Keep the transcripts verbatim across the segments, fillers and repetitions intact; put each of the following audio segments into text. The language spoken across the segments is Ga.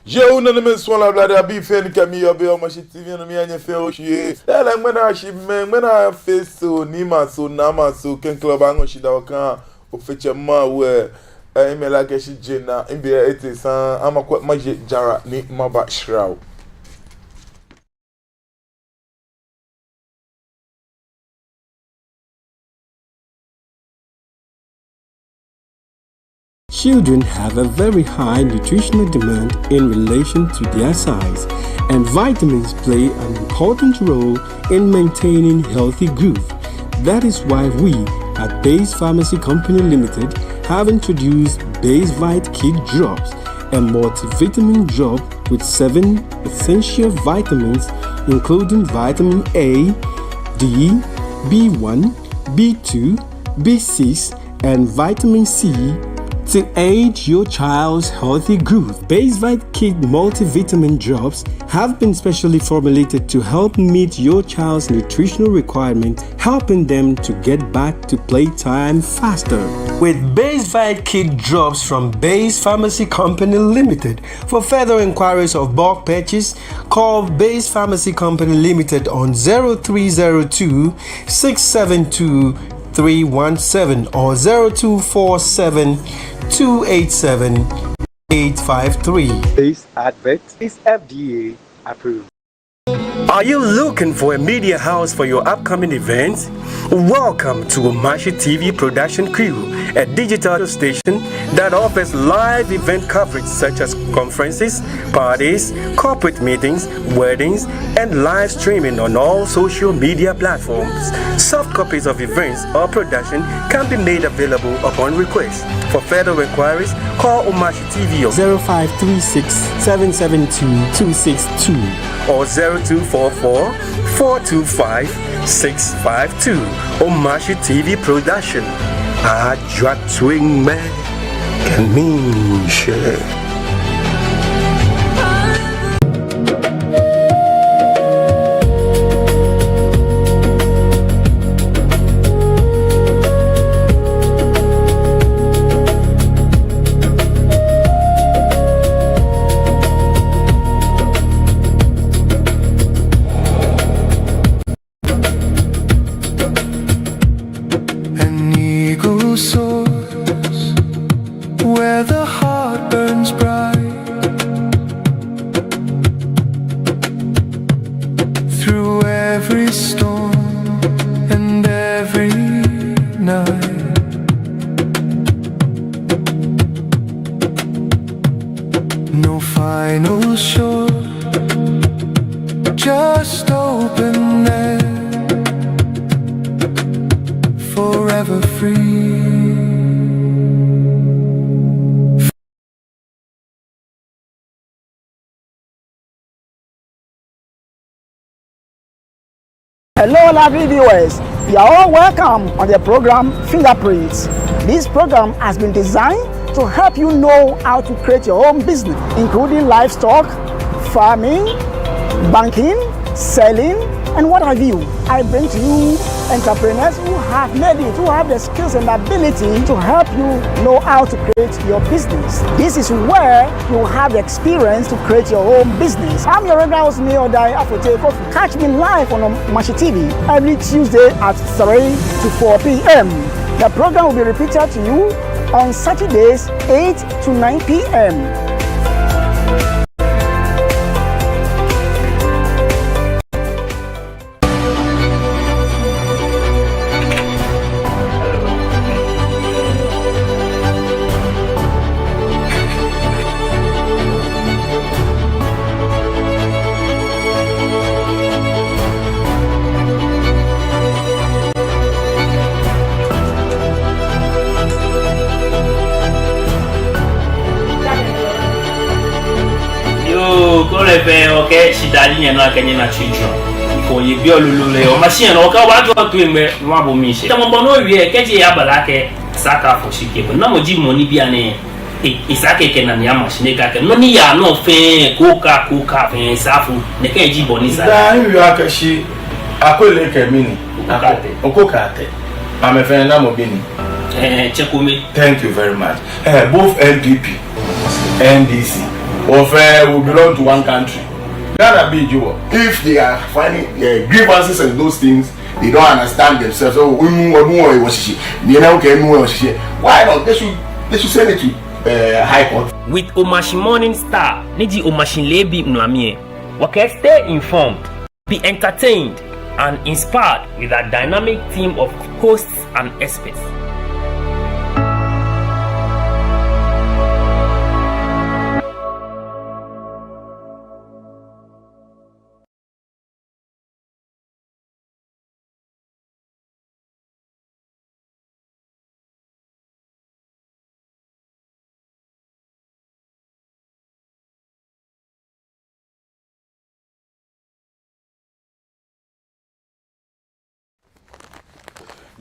Yoo, nanemɛi, suɔlɔi, ablade abii fɛɛ ni kɛ mi yɔɔ biɛ yɛ Omashi T V nɔ, miiŋa nyɛ fɛɛ oshwie. Lɛɛlɛŋ, ŋmɛnɛ ashi mɛɛ, ŋmɛnɛ afee soo, niimɛi asoo, naamɛi asoo, klɛŋklɛŋ obaŋɔ shidaa okãa Ofe Tsɛ Mawu. Ɛɛ, mile akɛ shi je naa, mibi etee saŋŋ, makwɛ maye jara ni maba shira o. Children have a very high nutritional demand in relation to their size, and vitamins play an important role in maintaining healthy growth. That is why we at Base Pharmacy Company Limited have introduced Basevite Kid Drops, a multivitamin drop with seven essential vitamins, including vitamin A, D, B one, B two, B six, and vitamin C to aid your child's healthy growth. Basevite Kid multivitamin drops have been specially formulated to help meet your child's nutritional requirement, helping them to get back to playtime faster. With Basevite Kid Drops from Base Pharmacy Company Limited, for further inquiries of bulk purchase, call Base Pharmacy Company Limited on zero three zero two, six seven two, three one seven or zero two four seven, two eight seven, eight five three. This advert is F D A approved. Are you looking for a media house for your upcoming events? Welcome to Omashi T V production crew, a digital station that offers live event coverage such as conferences, parties, corporate meetings, weddings, and live streaming on all social media platforms. Soft copies of events or production can be made available upon request. For further inquiries, call Omashi T V on zero five three six, seven seven two, two six two or zero two four four, four two five, six five two. Omashi T V production. Ajwa twin me can mean share. An eagle soars where the heart burns bright. Through every storm and every night. No final shore, just open air, forever free. Hello, lovely viewers. You are all welcome on the program Fingerprints. This program has been designed to help you know how to create your own business, including livestock, farming, banking, selling, and what have you. I bring to you entrepreneurs who have made it, who have the skills and ability to help you know how to create your business. This is where you have the experience to create your own business. I'm your regular host, Nii Odai Afotey Kofi. Catch me live on Omashi T V every Tuesday at three to four p.m. The program will be repeated to you on Saturdays, eight to nine p.m. Yoo, kɛ ole fɛɛ, okɛ shidaa ji nyɛnɔ akɛ nyɛna tsui jurɔ. Kɛ oye biɛ lolo lɛ, Omashi nɔ, okɛ obaajɔ toi ŋmɛ, nɔ abo miishɛɛ. Tamɔ bɔ ni owie, kɛji eyaba lɛ akɛ, esa akafɔ shi kɛbɔ. Namɔ ji mɔ ni bianɛ, e, esa akɛ ekɛ nane ama shi ni ekɛɛ akɛ, nɔ ni yaa nɔ fɛɛ, kooka, kooka fɛɛ, esa afɔ, nɛkɛ ji bɔ ni sa. Daa, miwie akɛ shi, Akwele kɛ mɛni? Oko Kaate. Oko Kaate. Amɛ fɛɛ namɔ bii ni? Eh, tsɛ kome. Thank you very much. Eh, both N P P, N D C, Wɔfɛɛ, we belong to one country. Ghanabii ji wɔ. If they are finding, eh, grievances and those things, they don't understand themselves. So, we mu, we mu, we shishi. Ni na okay, mu, we shishi. Why not? They should, they should send it to, eh, High Court. With Omashi Morning Star, ni ji Omashi Leebi Mlami lɛ, wɔkɛɛ stay informed, be entertained, and inspired with our dynamic team of hosts and experts.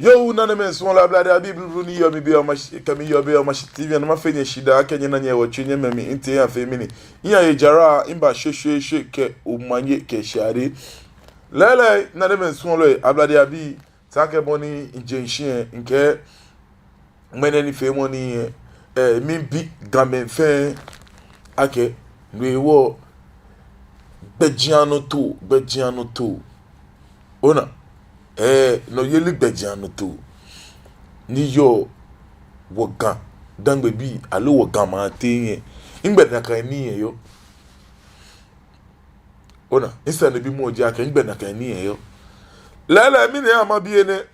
Yoo, nanemɛi suɔlɔi, Ablade abii blublu ni yɔɔ mi biɛ Omashi, kɛ mi yɔɔ biɛ Omashi T V, ni mafee nyɛ shidaa akɛ nyɛna nyɛ wɔ tsu nyɛ mɛmi ntee afee mini. Iya ye jara, mba shweshweeshwe kɛ omanye kɛ shade. Lɛɛlɛŋ, nanemɛi suɔlɔi, Ablade abii, taakɛ bɔ ni mijɛ shishi lɛ, mikɛɛ ŋmɛnɛ nifeemɔ nɛɛ, eh, mibi Gamɛi fɛɛ akɛ, no hewɔ gbɛjianɔtoo, gbɛjianɔtoo. Ona, eh, nɔyeli gbɛjianɔtoo ni yɔɔ wɔ Ga Dangmebii aloo wɔ Ga maŋ teŋ lɛ, nɛgbɛ nakai nii lɛ yɔɔ? Ona, misanebimɔ ji akɛ nɛgbɛ nakai nii lɛ yɔɔ? Lɛɛlɛŋ, mɛni hewɔ mabi enɛ?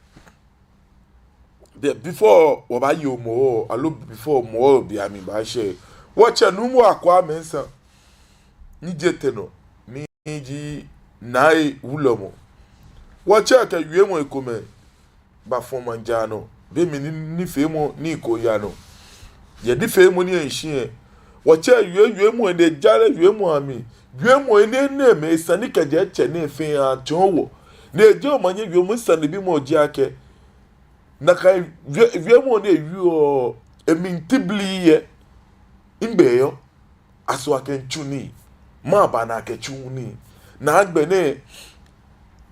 Be-, before wɔbaaye Hɔmɔwɔ, aloo before Hɔmɔwɔ be amli baashɛ, wɔtsɛ Nuumo Akwaa Mensah, ni ji tenor, ni ji Nai Wulɔmɔ, wɔtsɛ kɛ wiemɔi komɛi bafɔ maŋ jara nɔ, be mli ni nifeemɔ nii ko yaa nɔ. Yɛ nifeemɔ nɛɛ shishi lɛ, wɔtsɛ wie wiemɔi ni ja lɛ wiemɔ amli. Wiemɔi nɛɛ, nɛɛmɛi sane kɛjɛ tsɛ nɛɛ fɛɛ atsɔɔ wɔ. Ni eji omanye wiemɔ, misanebimɔ ji akɛ, nakai wie-, wiemɔ nɛɛ wieɔ, emli tibli yɛ, nɛgbɛ eyɔɔ? Aso akɛmiitsu nii? Mɛɛba ni akɛtsuuu nii? Ni agbɛnɛ,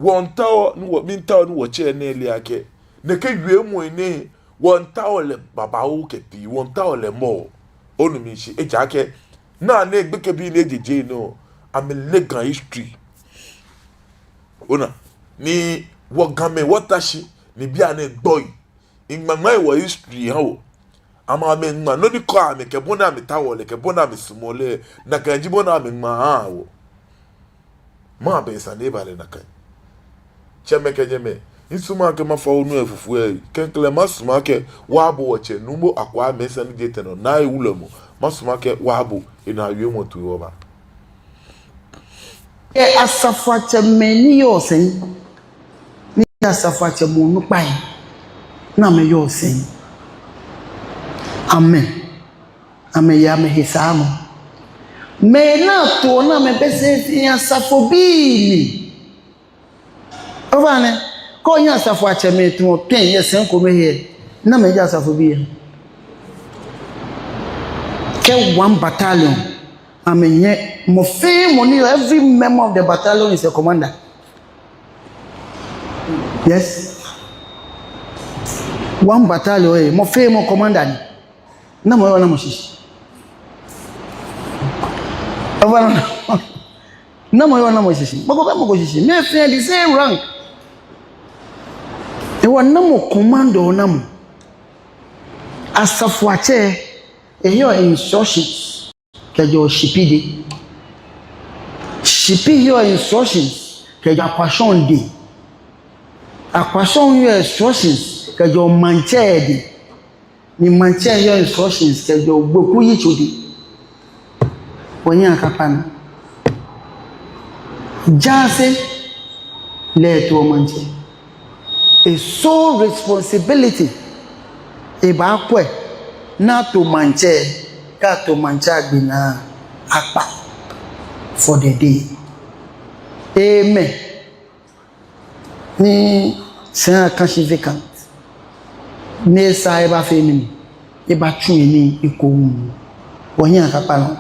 wɔmiitao ni wɔ, miitao ni wɔtsɛ nɛɛ ale akɛ, nɛkɛ wiemɔi nɛɛ, wɔmiitao lɛ babaoo kɛ pii, wɔmiitao lɛ mɔ. Onu mishishi? Ejaakɛ, naa nɛɛ gbekɛbii ni jeje nɔ, amɛle Ga history. Ona, ni wɔ Gamɛi wɔta shi, ni bianɛ gbɔi. Miŋmaŋma wɔ history ha wɔ. Amɛ amɛŋma nɔ ni kɔɔ amɛ kɛ bɔ ni amɛtaoɔ lɛ, kɛ bɔ ni amɛsumɔɔ lɛ, nakai ji bɔ ni amɛŋma ha wɔ. Mɛɛba sane lɛ ba lɛ nakai? Tsɛmɛi kɛ nyɛmɛi, misumɔɔ akɛ mafɔ onu lɛ fufui, klɛŋklɛŋ masumɔ akɛ wɔbo wɔtsɛ Nuumo Akwaa Mensah ni ji tenor, Nai Wulɔmɔ, masumɔ akɛ wɔbo enaa wiemɔ toi wɔba. Kɛ asafoiatsɛmɛi ni yɔɔ sɛi, ni asafoiatsɛmɛi onukpai ni amɛyɔɔ sɛi. Amɛ, amɛyɛ amɛhe saamɔ. Mɛi ni atoɔ ni amɛbɛ sɛi fɛɛ asafobii ni. Ofainɛ, kɛ onyɛ asafoiatsɛmɛi etɔ̃ tɛŋ yɛ sɛi komɛi he, namɛi ji asafobii lɛ? Kɛ one battalion, amɛnyɛ mɔ fɛɛ mɔ ni, every member of the battalion is a commander. Yes. One battalion, eh, mɔ fɛɛ mɔ commander ni. Namɔ yɔɔ namɔ shishi? Ofainɛ, namɔ yɔɔ namɔ shishi? Mɔ ko bɛ mɔ ko shishi. Mɛi fɛɛ the same rank. Hewɔ namɔ command-ɔ namɔ? Asafoiatsɛ, eheɔ instructions kɛjɛɔ shipi dɛŋ. Shipi heɔ instructions kɛjɛɔ akwashɔŋ dɛŋ. Akwashɔŋ heɔ instructions kɛjɛɔ maŋtsɛ dɛŋ. Ni maŋtsɛ heɔ instructions kɛjɛɔ gbeku yitso dɛŋ. Wɔnyiɛ akakpa nɔ. Jaase lɛ etoɔ maŋtsɛ. E sole responsibility, ebaakwɛ ni ato maŋtsɛ, kɛ ato maŋtsɛ agbe naa akpa for the day. Amen. Ni sɛi aka shi vacant. Ni esaa ebaafee mɛni? Ebaatsu nii ekoŋŋ. Wɔnyiɛ akakpa nɔ.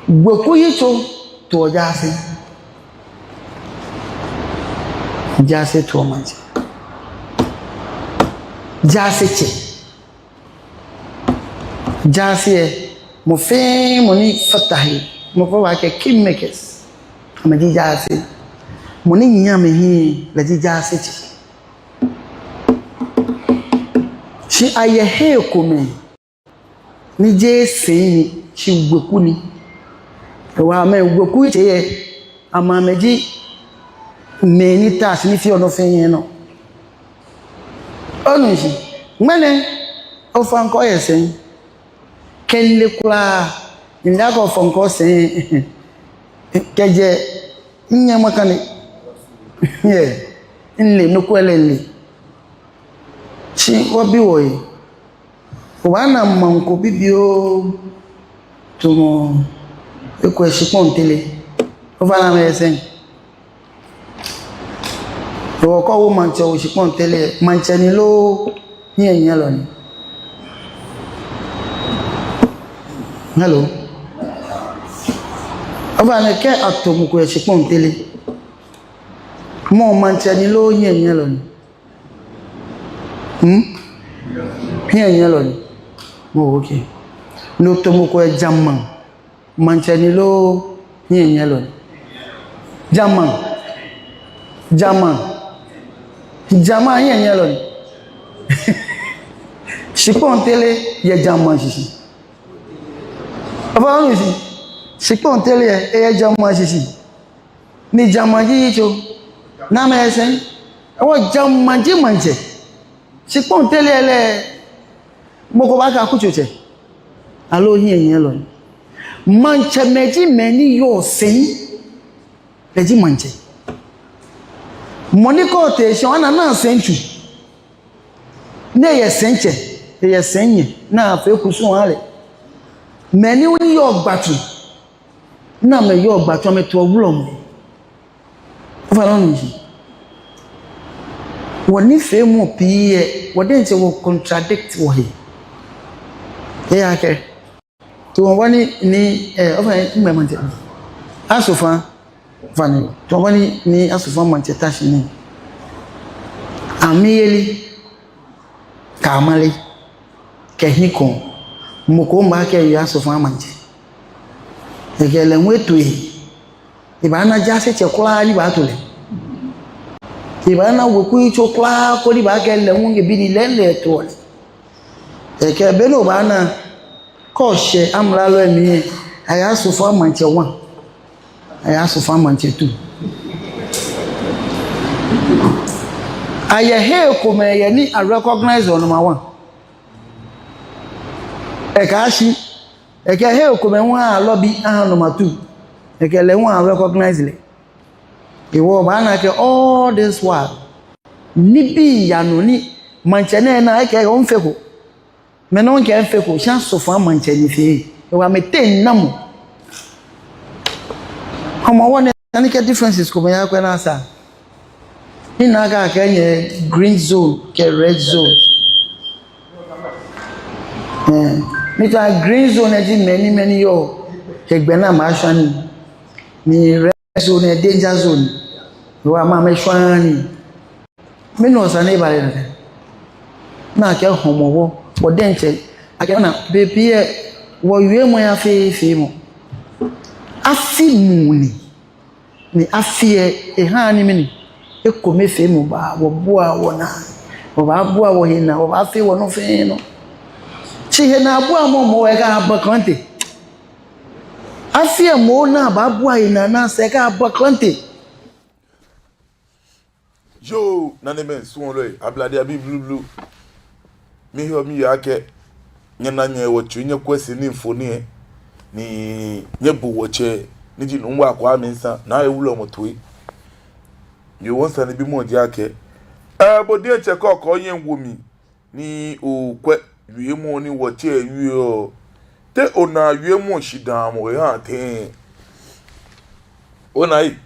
Gbeku yitso toɔ jaase. Jaase toɔ maŋtsɛ. Jaasetsɛ. Jaase lɛ, Mɔ fɛɛ mɔ ni fata he, mɔ ko baakɛɛ kingmakers, amɛji jaase. Mɔ ni nyiɛ amɛhiɛ lɛ ji jaasetsɛ. Shi ayɛ hei komɛi ni jeee sɛi ni, shi weku ni. Hewɔ amɛ wekutsei lɛ, amɛ amɛji mɛi ni taa shi ni feɔ nɔ fɛɛ nɔ. Onu shishi? Ŋmɛnɛ, ofaŋ ko yɛ sɛi. Kɛ mile kwraa, mile akɛ ofaŋ ko sɛi. Kɛjɛ, minyɛŋ makane. Yeah. Mile, nɔ ko lɛ mile. Shi wɔbi wɔhe. Obaana maŋ ko bibioo tamɔ, ekolɛ shikpɔŋ tere. Ofainɛ amɛyɛ sɛi. Hewɔ kɛ owo maŋtsɛ yɛ shikpɔŋ tere, maŋtsɛ ni loo hiɛnyiɛlɔ ni? Hello? Ofainɛ kɛ ato mɔ ko yɛ shikpɔŋ tere, mɔ maŋtsɛ ni loo hiɛnyiɛlɔ ni? Hmm? Hiɛnyiɛlɔ ni. Mɔ, okay. Ni oto mɔ ko yɛ jamaŋ, maŋtsɛ ni loo hiɛnyiɛlɔ ni? Jamaŋ. Jamaŋ. Jamaŋ hiɛnyiɛlɔ ni. Shikpɔŋ tere yɛ jamaŋ shishi. Ofainɛ onu shishi? Shikpɔŋ tere yɛ, eyɛ jamaŋ shishi. Ni jamaŋ ji yitso. Ni amɛyɛ sɛi. Hewɔ jamaŋ ji maŋtsɛ. Shikpɔŋ tere lɛ, mɔ ko baakɛɛ akutsotsɛ. Aloo hiɛnyiɛlɔ ni. Maŋtsɛmɛi ji mɛi ni yɔɔ sɛi. Lɛ ji maŋtsɛ. Mɔ ni kɛ otee shi lɛ, onaaa sɛitsu. Ni eyɛ sɛitsɛ, eyɛ sɛinyɛ, ni afee kusum ahã lɛ. Mɛi ni yɔɔ gbatsu, ni amɛyɔɔ gbatsu, amɛtoɔ wulɔmɔ. Ofainɛ onu shishi? Wɔnifeemɔ pii lɛ, wɔ diɛŋtsɛ wɔ contradict wɔhe. Ejaakɛ tamɔ bɔ ni, ni, eh, ofainɛ, ŋmɛɛ maŋtsɛ. Asofa, ofainɛ, tamɔ bɔ ni, ni Asofa maŋtsɛ ta shi nɛɛ. Amɛyeli, kɛ amale, kɛ hiɛkɔɔ, mɔ ko baakɛɛ eyɛ Asofa maŋtsɛ. Ekɛ lɛ ŋwɛi toi. Ebaana jaasetsɛ kwraa ni baato lɛ. Ebaana wekuyitso kwraa ko ni baakɛɛ lɛ ŋwɛi ŋkɛ bi ni lɛ lɛ toɔ lɛ. Ekɛ be ni obaana kɛ oshɛ amralo lɛ mli lɛ, ayɛ Asofa maŋtsɛ one, ayɛ Asofa maŋtsɛ two. Ayɛ hei komɛi yɛ ni a recognize-ɔ number one. Ekɛɛ shi, ekɛ hei komɛi hu a lobby ahã number two. Ekɛ lɛ hu a recognize lɛ. Hewɔ obaana akɛ all this while, nibii yaa nɔ ni maŋtsɛ nɛɛ naa ekɛɛ ŋfeko. Mɛi nɔ kɛ ŋfeko, shi Asofa maŋtsɛ ni fee. Hewɔ amɛteŋ namɔ. Hɔmɔwɔ nɛɛ, ani kɛ differences komɛi yaa kwɛ naa sa. Ni nakai akɛ nyɛ green zone kɛ red zone. Eh, mitao green zone lɛ ji mɛi ni, mɛi ni yɔɔ hegbɛ ni amɛshwaa nii. Ni red zone lɛ danger zone. Hewɔ amɛ amɛshwaaa nii. Mɛni hewɔ sane lɛ ba lɛ nakai? Nakai Hɔmɔwɔ, wɔ diɛŋtsɛ, akɛ ona, bei pii lɛ, wɔwiemɔ lɛ afee feemɔ. Afi muu ni, ni afi lɛ, ehaa ni mɛni, ekomefeemɔ baa, wɔbuaa wɔnaa, wɔbaabua wɔhe naa, wɔbaafee wɔnɔ fɛɛ nɔ. Shi henaabuamɔ moŋ lɛ, ekɛba klante. Afi lɛ moŋ ni abaabua henaa naa sɛɛ, ekɛba klante. Yoo, nanemɛi, suɔlɔi, ablade abii blublu. Miheɔ miyeɔ akɛ nyɛna nyɛwɔtsɛ, nyɛkwɛ sini mfoniri lɛ, ni nyɛbo wɔtsɛ, ni ji Nuumo Akwaa Mensah, Naa Ewulɔmɔ toi. Yoo, wɔsane bimɔ ji akɛ, eh, bo diɛŋtsɛ kɔkɔɔkɔ oyɛ ŋwo mi. Ni okwɛ wiemɔ ni wɔtsɛ wieɔ. Te ona wiemɔ shidaamɔ ehaa tɛŋŋ? Ona ei,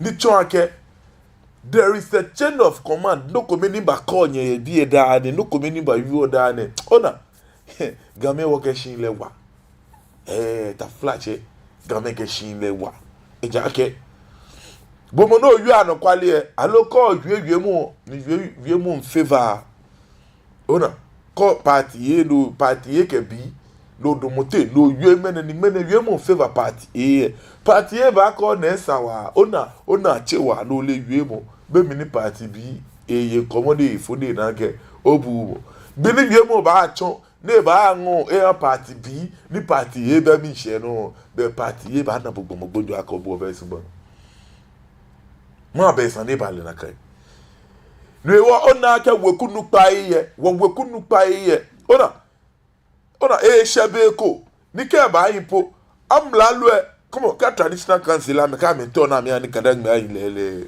ni tsɔɔ akɛ, there is a chain of command. Nɔ kome ni baakɔ nyɛ yɛ biɛ daa nɛɛ, nɔ kome ni baawie daa nɛɛ. Ona, Gamɛi wɔkɛ shihilɛ wa. Eh, taflatsɛ, Gamɛi kɛ shihilɛ wa. Ejaakɛ bo mɔ ni owie anɔkwale lɛ, aloo kɛ owie wiemɔ, ni wie, wiemɔ in favor. Ona, kɛ party A, no party A kɛ B, Loo odamɔ teŋ, loo owie ŋmɛnɛ ni ŋmɛnɛ wiemɔ favour party A lɛ. Party A baakɛɛ ona esa waa, ona, ona tse waa, loo ole wiemɔ. Be mli ni party B eye ŋkɔmɔ ni efo ni ena akɛ obuuu mɔ. Be ni wiemɔ baatsɔ, ni ebaaŋɔ eha party B, ni party A bɛ miishɛɛ nɔ, belɛ party A baana bo gbɔmɔ gbonyo akɛ obuɔ bɛ sumɔ. Mɔ abɛ sane ni eba lɛ nakai. No hewɔ ona akɛ weku nukpa lɛ, wɔweku nukpa lɛ. Ona, ona, eshɛ be ko ni kɛ ebaahi po, amralo lɛ, come on, kɛ traditional council amɛkɛɛ amɛmiitao ni amɛha ni GaDangme ahi lɛɛlɛŋ.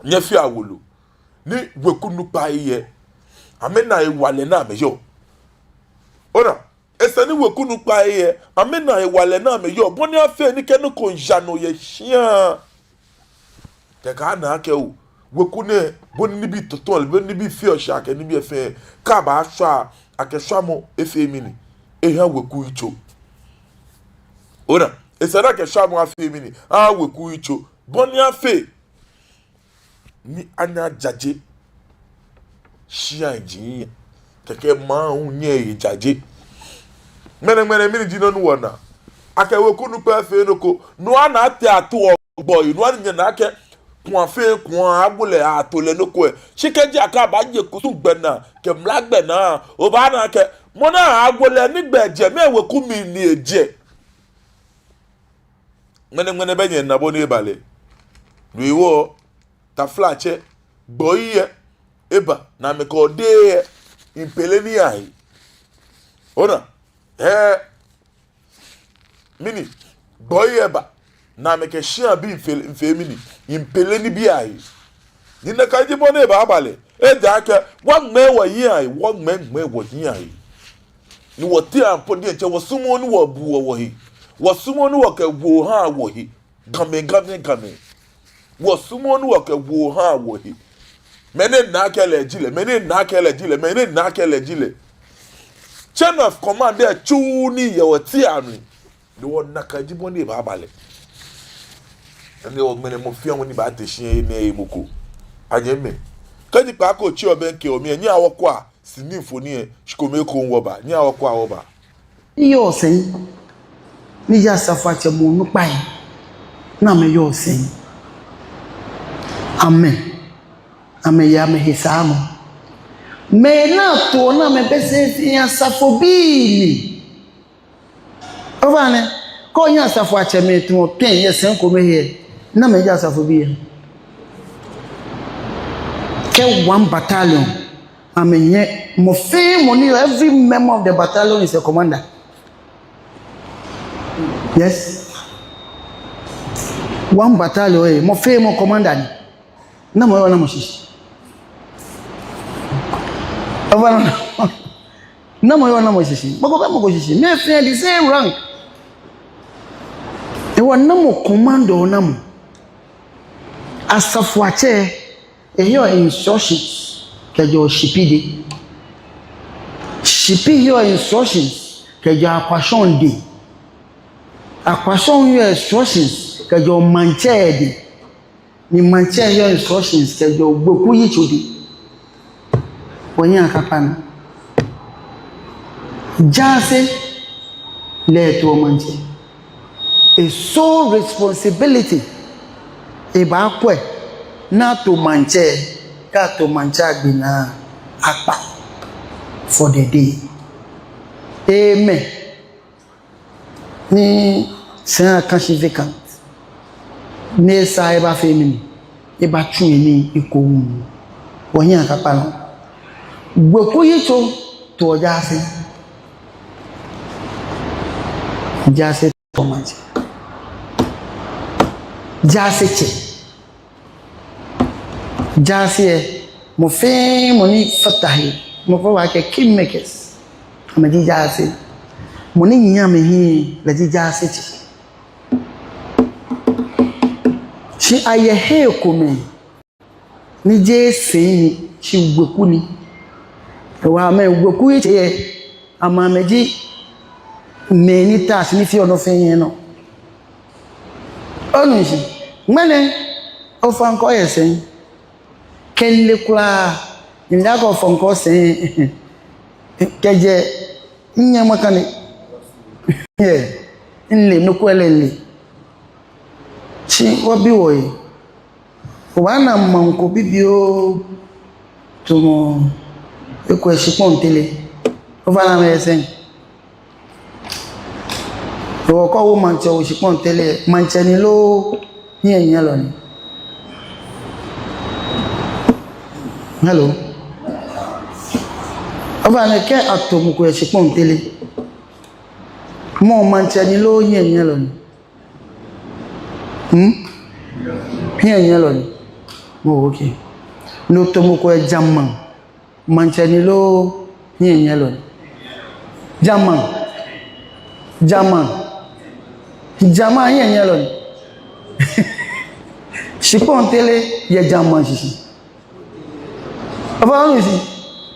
Nyɛfea wolo ni weku nukpa lɛ, amɛna hewalɛ ni amɛyɔɔ. Ona, esa ni weku nukpa lɛ, amɛna hewalɛ ni amɛyɔɔ, bɔ ni afee ni kɛ nɔ ko miija nɔ yɛ shia, kɛkɛ ana akɛ oo, weku nɛɛ, bɔ ni nibii tɔtɔ lɛ, bɔ ni nibii feɔ shi akɛ nibii lɛ fɛɛ, kɛ abaashwa, akɛ shwamɔ efee mɛni, eha weku yitso. Ona, esa ni akɛ shwamɔ afee mɛni, aha weku yitso, bɔ ni afee ni anyɛ ajaje shia lɛ jio, kɛkɛ maŋ hu nyɛ ejaje. Ŋmɛnɛŋmɛnɛ mɛni ji nɔ ni wɔna? Akɛ weku nukpa lɛ efee nɔ ko, no hewɔ ni atee ato gbɔi, no hewɔ ni nyɛna akɛ kuu fɛɛ kuu agbo lɛ ato lɛ nɔ ko lɛ. Shi kɛji akɛ abaaye kusum gbɛnaa kɛ mla gbɛnaa, obaana akɛ mɔ ni agbo lɛ, ni gbɛ ejɛ, mɛɛ weku mli ni ejɛ? Ŋmɛnɛŋmɛnɛ bɛ nyɛna bɔ ni eba lɛ. No hewɔ, taflatsɛ, gbɔi lɛ eba, ni amɛkɛ odɛŋ lɛ miipele nii ahe. Ona, hɛɛ, mɛni, gbɔi lɛ eba, ni amɛkɛ shiabii miifee, miifee mɛni, miipele nibii ahe. Ni nakai ji bɔ ni ebaaba lɛ. Ejaakɛ wɔŋmɛɛ wɔhiɛ ahe, wɔŋmɛŋmɛɛ wɔhiɛ ahe. Ni wɔteŋ po diɛŋtsɛ wɔsumɔɔɔ ni wɔbuɔ wɔhe. Wɔsumɔɔɔ ni wɔkɛ woo haa wɔhe. Gamɛi, Gamɛi, Gamɛi. Wɔsumɔɔɔ ni wɔkɛ woo haa wɔhe. Mɛni ena akɛ lɛ ji lɛ, mɛni ena akɛ lɛ ji lɛ, mɛni ena akɛ lɛ ji lɛ. Chain of command lɛ tsuuu nii yɛ wɔteŋ amli. No hewɔ nakai ji bɔ ni ebaaba lɛ. Enɛ hewɔ ŋmɛnɛ mɔ fɛɛ mɔ ni baate shi lɛ, enɛ emɔ ko. Anyɛmimɛi, kɛji kpaako tsi obɛŋkɛ omli lɛ, nyɛhaa wɔkwɛa sini mfoniri lɛ, shi kome ekoŋŋ wɔba, nyɛhaa wɔkwɛa wɔba. Ni yɔɔ sɛi, ni ji asafoiatsɛmɛi onukpai, ni amɛyɔɔ sɛi. Amɛ, amɛyɛ amɛhe saamɔ. Mɛi ni atoɔ ni amɛbɛ sɛi fɛɛ asafobii ni. Ofainɛ, kɛ onyɛ asafoiatsɛmɛi atoɔ kpɛŋ yɛ sɛi kome he, namɛi ji asafobii lɛ? Kɛ one battalion, amɛnyɛ mɔ fɛɛ mɔ ni yɔɔ, every member of the battalion is a commander. Yes. One battalion, eh, mɔ fɛɛ mɔ commander ni. Namɔ yɔɔ namɔ shishi? Ofainɛ, namɔ yɔɔ namɔ shishi? Mɔ ko bɛ mɔ ko shishi. Mɛi fɛɛ the same rank. Hewɔ namɔ command-ɔ namɔ? Asafoiatsɛ, eheɔ instructions kɛjɛɔ shipi dɛŋ. Shipi heɔ instructions kɛjɛɔ akwashɔŋ dɛŋ. Akwashɔŋ heɔ instructions kɛjɛɔ maŋtsɛ dɛŋ. Ni maŋtsɛ heɔ instructions kɛjɛɔ weku yitso dɛŋ. Wɔnyɛŋ wɔkakpa nɔ. Jaase lɛ etoɔ maŋtsɛ. E sole responsibility, ebaakwɛ ni ato maŋtsɛ, kɛ ato maŋtsɛ agbɛnɛ akpa for the day. Amen. Ni sɛi aka shi vacant. Ni esa ebafee mɛni? Ebatsu nii ekoŋŋ. Wɔnyɛŋ wɔkakpa nɔ. Weku yitso toɔ jaase. Jaase toɔ maŋtsɛ. Jaasetsɛ. Jaase lɛ, mɔ fɛɛ mɔ ni fata he, mɔ fɛɛ mɔ akɛ kingmakers. Amɛji jaase. Mɔ ni nyiɛ amɛhiɛ lɛ ji jaasetsɛ. Shi ayɛ hei komɛi ni jeee sɛi ni, shi weku ni. Hewɔ amɛ weku yitsei lɛ, amɛ amɛji mɛi ni taa shi ni feɔ nɔ fɛɛ nɔ. Onu shishi? Ŋmɛnɛ, Ofankɔ yɛ sɛi. Kɛle kwraa, ni akɛ Ofankɔ sɛi. Kɛjɛ Minyɛŋ makane. Yɛ, mile, nɔ ko lɛ mile. Shi wɔbi wɔhe. Obaana maŋ ko bibioo tamɔ eko yɛ shikpɔŋ teŋ lɛ. Ofainɛ amɛyɛ sɛn? Okɛ owo maŋtsɛ owo shikpɔŋ teŋ lɛ, maŋtsɛ ni loo hiɛnyiɛlɔ ni? Hello? Ofainɛ kɛ ato mɔ ko yɛ shikpɔŋ teŋ lɛ, mɔ maŋtsɛ ni loo hiɛnyiɛlɔ ni? Hmm? Hiɛnyiɛlɔ ni. Oh, okay. Ni oto mɔ ko yɛ jamaŋ, maŋtsɛ ni loo hiɛnyiɛlɔ ni? Jamaŋ. Jamaŋ. Jamaŋ hiɛnyiɛlɔ ni. Shikpɔŋ teŋ lɛ yɛ jamaŋ shishi. Ofainɛ,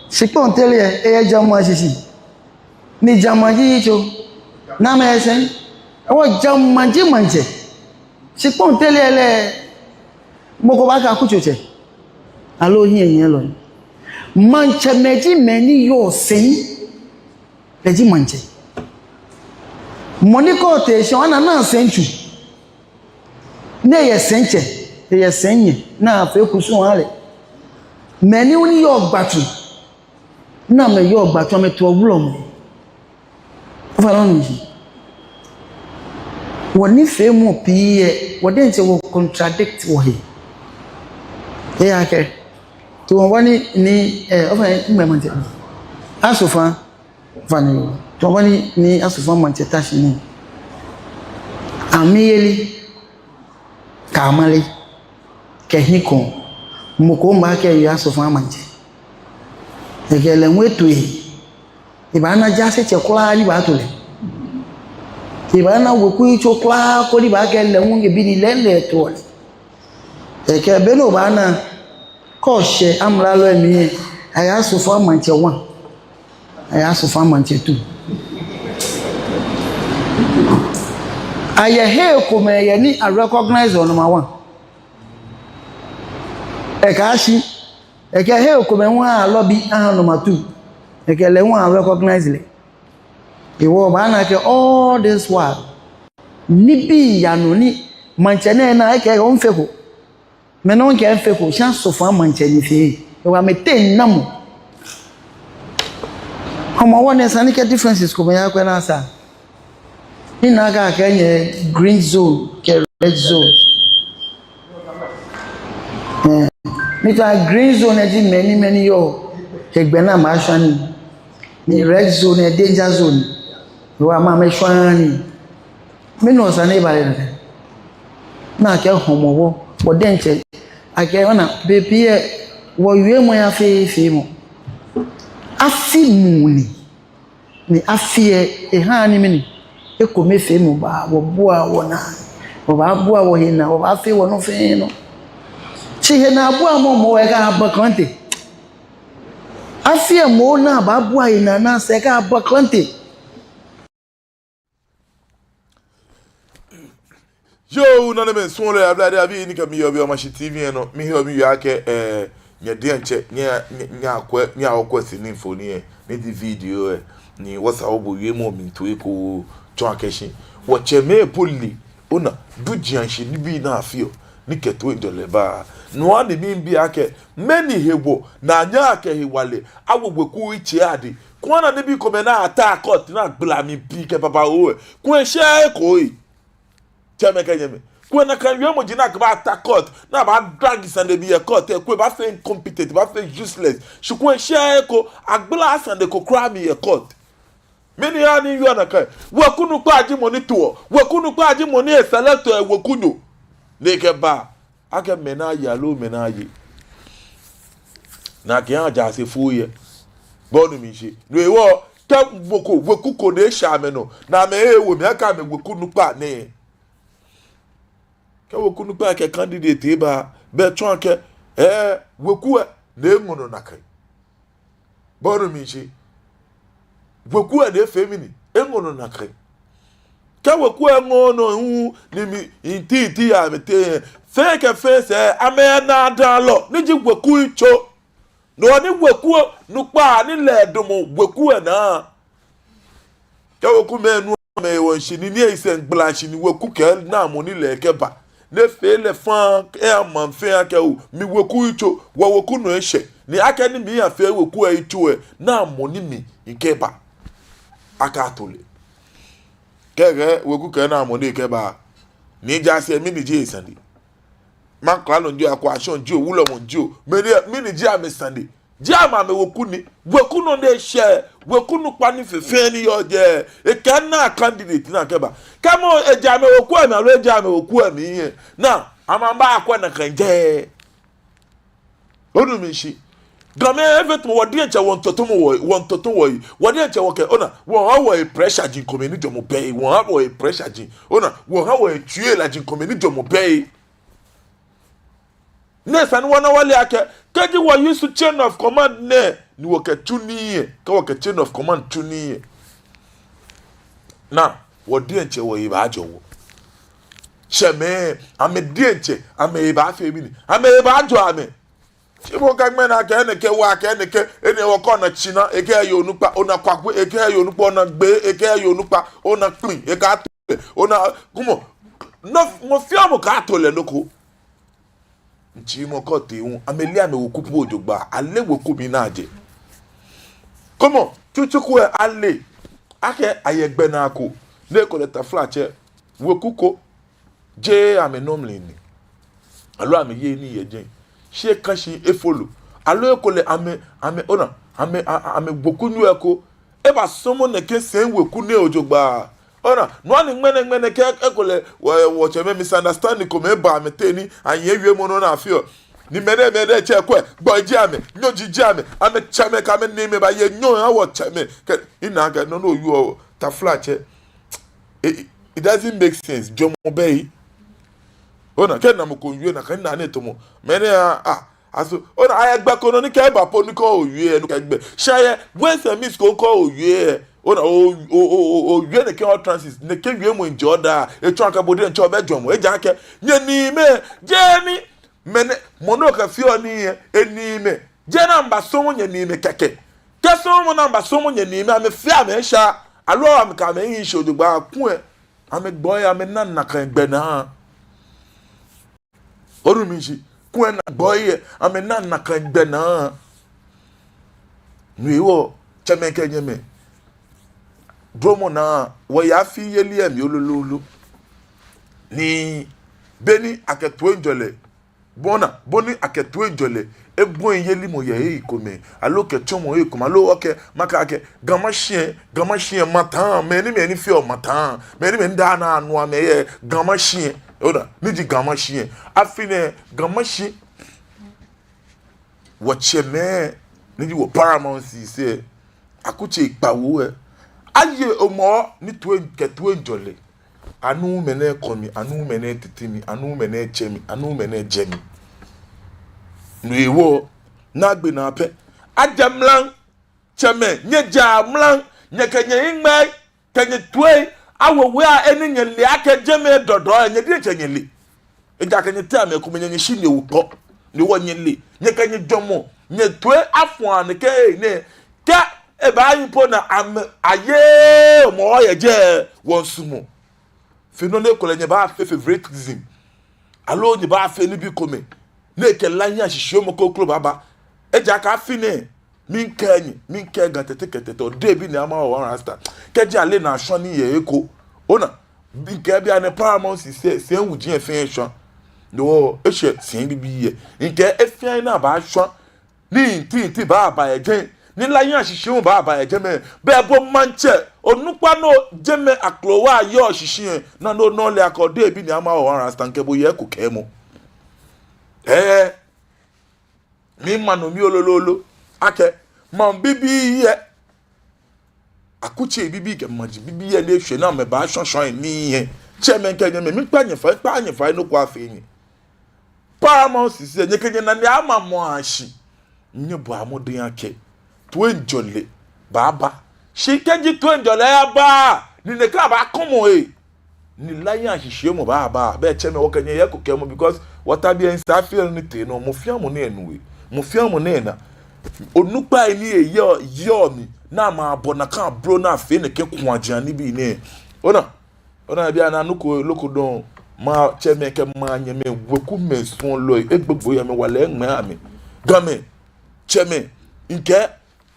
shikpɔŋ teŋ lɛ yɛ jamaŋ shishi. Ni jamaŋ ji yitso. Namɛi yɛ sɛn? Ehewɔ jamaŋ ji maŋtsɛ. Shikpɔŋ teŋ lɛ lɛ, mɔ ko baakɛɛ akutsotsɛ aloo hiɛnyiɛlɔ ni. Maŋtsɛmɛi ji mɛi ni yɔɔ sɛn. Lɛ ji maŋtsɛ. Mɔ ni kɛ otee shia obaana sɛntsu. Ni eyɛ sɛntsɛ, eyɛ sɛnyɛ, ni afee kusum ahã lɛ. Mɛi ni yɔɔ gbatsu. Ni amɛyɔɔ gbatsu, amɛtoɔ wulɔmɔ. Ofainɛ onu shishi? Wɔnifeemɔ pii yɛ, wɔ diɛŋtsɛ wɔ contradict wɔhe. Ejaakɛ, tamɔ bɔ ni, ni, eh, ofainɛ, mɛɛ maŋtsɛ? Asofa, ofainɛ, tamɔ bɔ ni, ni Asofa maŋtsɛ ta shi nɛɛ. Amɛyeli, kɛ amale, kɛ hiɛkɔɔ, mɔ ko baakɛɛ eeya Asofa maŋtsɛ. Ekɛ lɛ ŋwɛi toi. Ebaana jaasetsɛ kwraa ni baato lɛ. Ebaana wekuyitso kwraa ko ni baakɛɛ lɛ ŋwɛi ebi ni lɛ lɛ toɔ lɛ. Ekɛ be ni obaana kɔɔshɛ amralo lɛ mli lɛ, ayɛ Asofa maŋtsɛ one. Ayɛ Asofa maŋtsɛ two. Ayɛ hei komɛi yɛ ni a recognize-ɔ number one. Ekɛɛ shi, ekɛ hei komɛi hu alɔ bi ahã number two. Ekɛ lɛ hu a recognize lɛ. Ehewɔ obaana akɛ all this while, nibii yaa nɔ ni maŋtsɛ nɛɛ na ekɛɛ ɔŋfeko. Mɛni ɔŋkɛɛ ɔŋfeko, shi Asofa maŋtsɛ ni fee. Ehewɔ amɛteŋ namɔ. Hɔmɔwɔ nɛɛ esa ni kɛ differences komɛi yaa kwɛ naa sa. Ni nakai akɛ nyɛ green zone kɛ red zone. Eh, ni tsɔɔ green zone lɛ ji mɛi ni, mɛi ni yɔɔ hegbɛ ni amɛshwaa nii. Ni red zone lɛ danger zone. Ehewɔ amɛ amɛshwaaa nii. Mɛni esa ni eba lɛ nɔ? Nakai Hɔmɔwɔ, wɔ diɛŋtsɛ, akɛ ona, bei pii lɛ, wɔwiemɔ yafee feemɔ. Afi muu ni, ni afi lɛ, ehaa ni mɛni, ekomefeemɔ baa, wɔbuaa wɔnaa, wɔbaabuaa wɔhe naa, wɔbaafee wɔnɔ fɛɛ nɔ. Shi henaabuamɔ moŋ lɛ, ekɛbaa klante. Afi lɛ moŋ ni abaabua henaa naa sɛɛ, ekɛbaa klante. Yoo, nanemɛi, suɔlɔi, ablade abii, ni kɛ mi yɔɔ biɛ yɛ Omashi T V lɛ nɔ, miheɔ miyeɔ akɛ, eh, nyɛ diɛŋtsɛ, nyɛ, nyɛ, nyɛyakwɛ, nyɛyakwɛ sini mfoniri lɛ, ni ji video lɛ, ni wɔsaa wɔbo wiemɔ mli toi ekoŋŋ, tsɔɔ akɛ shi wɔtsɛmɛi po lɛ, ona, dujiaŋshi nibii ni afeɔ, ni kɛ toiŋjɔlɛ baa. No hewɔ ni mibi akɛ, mɛni hewɔ ni anyɛɛɛ akɛ hewalɛ awo weku lɛ tsɛ adɛŋ? Kɛ ona nibii komɛi ni ataa court ni agbala mli pii kɛ babaoo lɛ, kulɛ eshɛɛɛ eko lɛ. Tsɛmɛi kɛ nyɛmɛi, kulɛ nakai wiemɔ ji ni akɛbaataa court, ni abaadrag sane lɛ bi yɛ court lɛ, kulɛ ebaafee incompetent, ebaafee useless. Shi kulɛ eshɛɛɛ eko, agbalaaa sane lɛ eko kwraa mli yɛ court. Mɛni haa ni miwieɔ nakai? Weku nukpa ji mɔ ni toɔ. Weku nukpa ji mɔ ni eselect ewekunyo. Ni ekɛbaa akɛ mɛni aye aloo mɛni ayeee. Ni akɛhaa jaasefoi lɛ. Bo onu mishishi? No hewɔ, kɛ mɔ ko, weku ko ni eshɛ amɛnɔ, ni amɛhe wo mli akɛ amɛweku nukpa nɛ, kɛ weku nukpa lɛ kɛ candidate lɛ ba, belɛ etsɔɔ akɛ, eh, weku lɛ ni eŋɔ nɔ nakai. Bo onu mishishi? Weku lɛ ni efee mɛni? Eŋɔ nɔ nakai. Kɛ weku lɛ ŋɔɔɔ nɔ hu ni mli ntiti yaa amɛteŋ lɛ, fɛɛ kɛ fɛɛ sɛɛ amɛyɛ naadaŋlɔ ni ji wekuyitso. No hewɔ ni weku nukpa ni lɛ edamɔ weku lɛ naa, Kɛ wekumɛi nu amɛhe wɔŋ shi ni nii eyi sɛɛ ŋgbala shi ni weku kɛɛ naa mɔ ni lɛ kɛba. Ni efee lɛ faŋŋ, eha maŋ fɛɛ akɛ oo, mi weku yitso, wɔweku nɔ eshɛ. Ni akɛni mi afee weku lɛ yitso lɛ, naa mɔ ni mi mikɛba. Akɛ ato lɛ. Kɛkɛ weku kɛɛ naa mɔ ni ekɛba. Ni ejaakɛ mɛni ji esane? Maŋkralo jio, akwashɔŋ jio, wulɔmɔ jio. Mɛni, mɛni ji amɛsane? Jeee amɛ amɛweku ni. Weku nɔ ni eshɛ, weku nukpa ni fe fɛɛ ni yɔɔ jɛi. Ekɛɛ naa candidate ni akɛba. Kɛ mɔ eje amɛweku lɛ mli aloo ejeee amɛweku lɛ mli lɛ, naa amɛbaakwɛ nakai jɛi. Onu mi shishi? Gamɛi efee tamɔ wɔ diɛŋtsɛ wɔŋtotomɔ wɔyi, wɔŋtotomɔ wɔyi. Wɔ diɛŋtsɛ wɔkɛ, ona, wɔha wɔhe pressure ji komɛi ni jɔɔmɔ bɛ he. Wɔha wɔhe pressure ji. Ona, wɔha wɔhe tsuilaji komɛi ni jɔɔmɔ bɛ he. Ni esa ni wɔna wɔle akɛ, kɛji wɔ use chain of command nɛɛ, ni wɔkɛtsu nii lɛ, kɛ wɔkɛ chain of command tsu nii lɛ, naa wɔ diɛŋtsɛ wɔhe baajɔ wɔ. Tsɛmɛi, amɛ diɛŋtsɛ, amɛhe baafee mɛni? Amɛhe baajɔ amɛ. Shi bo kɛ ŋmɛnɛ akɛ nɛkɛ wa, akɛ nɛkɛ, enɛ wɔ kɔ na tsina, ekɛɛ eyeɔ onukpa, ona kwakwe, ekɛɛ eyeɔ onukpa, ona gbee, ekɛɛ eyeɔ onukpa, ona kpli, ekɛɛ ato lɛ, ona, kumɔ, nɔ, mɔ fɛɛ mɔ kɛɛ ato lɛ nɔ ko. Ntsii mɔ kɔ tee hu, amɛleee amɛweku po jogbaŋŋ, aleee weku mli ni ajɛ. Kumɔ, tsutsu ko lɛ ale, akɛ ayɛ gbɛnaa ko, ni ekolɛ taflatsɛ, weku ko, jeee amɛnɔ mli ni. Aloo amɛyeee nii yɛ jɛi. Shi eka shi efolo. Aloo ekolɛ amɛ, amɛ, ona, amɛ, a, a, amɛgbo kunyu lɛ eko. Ebasɔmɔ nɛkɛ sɛi weku nɛɛ jogbaŋŋ. Ona, no hewɔ ni ŋmɛnɛ, ŋmɛnɛ kɛ, ekolɛ, wɔ, wɔtsɛmɛi misunderstanding komɛi ba amɛteŋ ni, anyɛ wiemɔ nɔ ni afeɔ. Ni mɛnɛ, mɛnɛ tsɛ kwɛ, gbɔi ji amɛ, nyɔji ji amɛ, amɛtsɛmɛi kɛ amɛniimɛi baye nyɔŋ aha wɔtsɛmɛi. Kɛ, ina akɛ, no, no, you, taflatsɛ. It, it doesn't make sense. Jɔɔmɔ bɛ he. Ona, kɛ ona mɔ ko wie nakai, naa ni etamɔ. Mɛnɛ a, a, aso, ona, ayɛ gbɛ ko nɔ ni kɛ eba po ni kɛ owie lɛ, no kɛ gbɛ. Shi ayɛ ways and means ko kɛ owie lɛ. Ona, o, o, o, o, owie nɛkɛ utterances, nɛkɛ wiemɔi jɔɔ daa. Etsɔɔ akɛ bo diɛŋtsɛ obɛ jɔɔmɔ. Ejaakɛ, nyɛniimɛi, jeee ni, mɛnɛ, mɔ ni okɛfeɔ nii lɛ, eniimɛi. Jeee ni amɛbasɔmɔ nyɛniimɛi kɛkɛ. Kɛ sɔɔmɔ ni amɛbasɔmɔ nyɛniimɛi, amɛfee amɛsha, aloo amɛkɛ amɛhiɛ shi jogbaŋŋ kulɛ, amɛgbɔi lɛ amɛna nakai gbɛnaa. Onu mi shishi, kulɛ nakai gbɔi lɛ, amɛna nakai gbɛnaa. No hewɔ, tsɛmɛi kɛ nyɛmɛi, duromɔ naa, wɔyɛ afi yeli lɛ mli lolo lolo. Ni, beni akɛ toiŋjɔlɛ, bɔ ni, bɔ ni akɛ toiŋjɔlɛ, ebɔi yelimɔ yɛ hei komɛi, aloo kɛtsɔmɔ hei komɛi, aloo okɛɛ, makɛɛ akɛ, Ga Mashie, Ga Mashie mataa, mɛi ni, mɛi ni feɔ mataa, mɛi ni, mɛi ni daa naa nɔ amɛyɛ, Ga Mashie, ona, ni ji Ga Mashie. Afi nɛɛ, Ga Mashie, wɔtsɛmɛi, ni ji wɔ paramount chiefs lɛ, akutsei kpawo lɛ, aye Hɔmɔwɔ ni toi, kɛ toiŋjɔlɛ. Anuuu mɛnɛ kɔ mi, anuuu mɛnɛ titi mi, anuuu mɛnɛ tsɛ mi, anuuu mɛnɛ jɛ mi. No hewɔ, naagbee naa pɛ, ajɛ mra, tsɛmɛi, nyɛjɛa mra, nyɛkɛ nyɛhiŋmɛi, kɛ nyɛtoi, awo wei a, he ni nyɛle akɛ jɛmɛ dɔdɔɔ lɛ, nyɛ diɛŋtsɛ nyɛle. Ejaakɛ nyɛteŋ mɛi komɛi nyɛ, nyɛshi nyɛwo kpɔ, no hewɔ nyɛle, nyɛkɛ nyɛjɔɔmɔ, nyɛtoi afɔ̃a nɛkɛ hei nɛɛ, kɛ ebaahi po ni amɛ, ayeee Hɔmɔwɔ yɛ jɛi, wɔŋsumɔ. Fe nɔ ni ekolɛ nyɛbaafee favoritism. Aloo nyɛbaafee nibii komɛi. Ni ekɛ lahianshishiumɔ kroko baaba. Ejaakɛ afi nɛɛ, miikɛɛ nyɛ, miikɛɛ Ga Tɛte kɛ Tɛtɛ, Odehe bi Nii Amaa Hɔhaŋ Rasta. Kɛji ale ni ashwa nii yɛ he ko, ona, miikɛɛ bianɛ paramount chiefs lɛ, sɛi wuji lɛ fɛɛ eshwa. No hewɔ, eshwɛ sɛi bibii lɛ. Miikɛɛ he fɛɛ he ni abaashwa, ni ntintin baaba yɛ jɛi, ni lahianshishiumɔ baaba yɛ jɛmɛ. Bɛ bo maŋtsɛ, onukpa nɔ jɛmɛ akrowa yɔɔ shishi lɛ, na no nɔ lɛ akɛ Odehe bi Nii Amaa Hɔhaŋ Rasta kɛ bo yɛ eko kɛɛmɔ. Ɛɛ, miima no mli lolo lolo, akɛ, maŋ bibii lɛ, akutsei bibii kɛ maji bibii lɛ ni eshwɛ ni amɛbaashwa shwa nii lɛ. Tsɛmɛi kɛ nyɛmɛi, miikpa nyɛ fai, miikpa nyɛ fai, nɔ ko afee nyɛ. Paramount chiefs lɛ, nyɛkɛ nyɛnane amamɔ ashi. Nyɛbɔa mɔdɛŋ akɛ toiŋjɔlɛ baaba. Shi kɛji toiŋjɔlɛ yaba, ni nɛkɛ abaakɔmɔ he, ni lahianshishiumɔ baaba, bɛ tsɛmɛi, wɔkɛ nyɛ yɛ eko kɛɛmɔ, because wɔta biɛ, nsa fɛɛ ni tee nɔ, mɔ fɛɛ mɔ ni enu he, mɔ fɛɛ mɔ ni ena. Onukpai ni eyɔɔ, yɔɔ mli, Ni amɛbɔ nakai blɔ ni afee nɛkɛ kuajiaŋ nibii nɛɛ. Ona, ona bianɛ nɔ ko, nɔ ko dɔŋŋ. Maŋtsɛmɛi kɛ manyɛmɛi, wekumɛi suɔlɔi, egbogbo yɛ amɛwalɛ ŋmɛɛ amɛ. Gamɛi, tsɛmɛi, mikɛɛ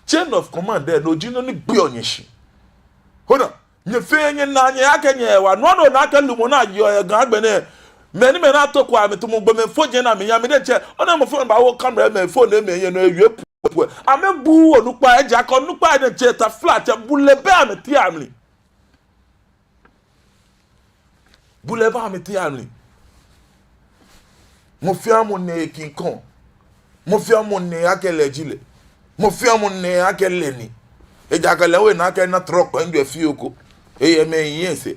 chain of command lɛ, no ji nɔ ni gbeɔ nyɛ shi. Ona, nyɛ fɛɛ nyɛna nyɛhe akɛ nyɛwa, no nɔŋŋ ni akɛ lumɔ ni ayeɔ yɛ Ga agbɛnɛ. Mɛi ni amɛna toko amɛtumɔ gbɔmɛi fɔji ni amɛya amɛ diɛŋtsɛ. Ona mɔ fɛɛ mɔ baawo camera mɛi phone mɛi yɛ nɔ ewie puɛ. Amɛbuuu onukpai, ejaakɛ onukpai diɛŋtsɛ taflatsɛ bulɛ bɛ amɛteŋ amli. Bulɛ bɛ amɛteŋ amli. Mɔ fɛɛ mɔ na eKing Kong. Mɔ fɛɛ mɔ na akɛ lɛ ji lɛ. Mɔ fɛɛ mɔ na akɛ lɛ ni. Ejaakɛ lɛ hu ena akɛ ena trɔkpɛ ŋjɔ fioo ko. Eyɛ mɛi ahiɛ sɛɛ.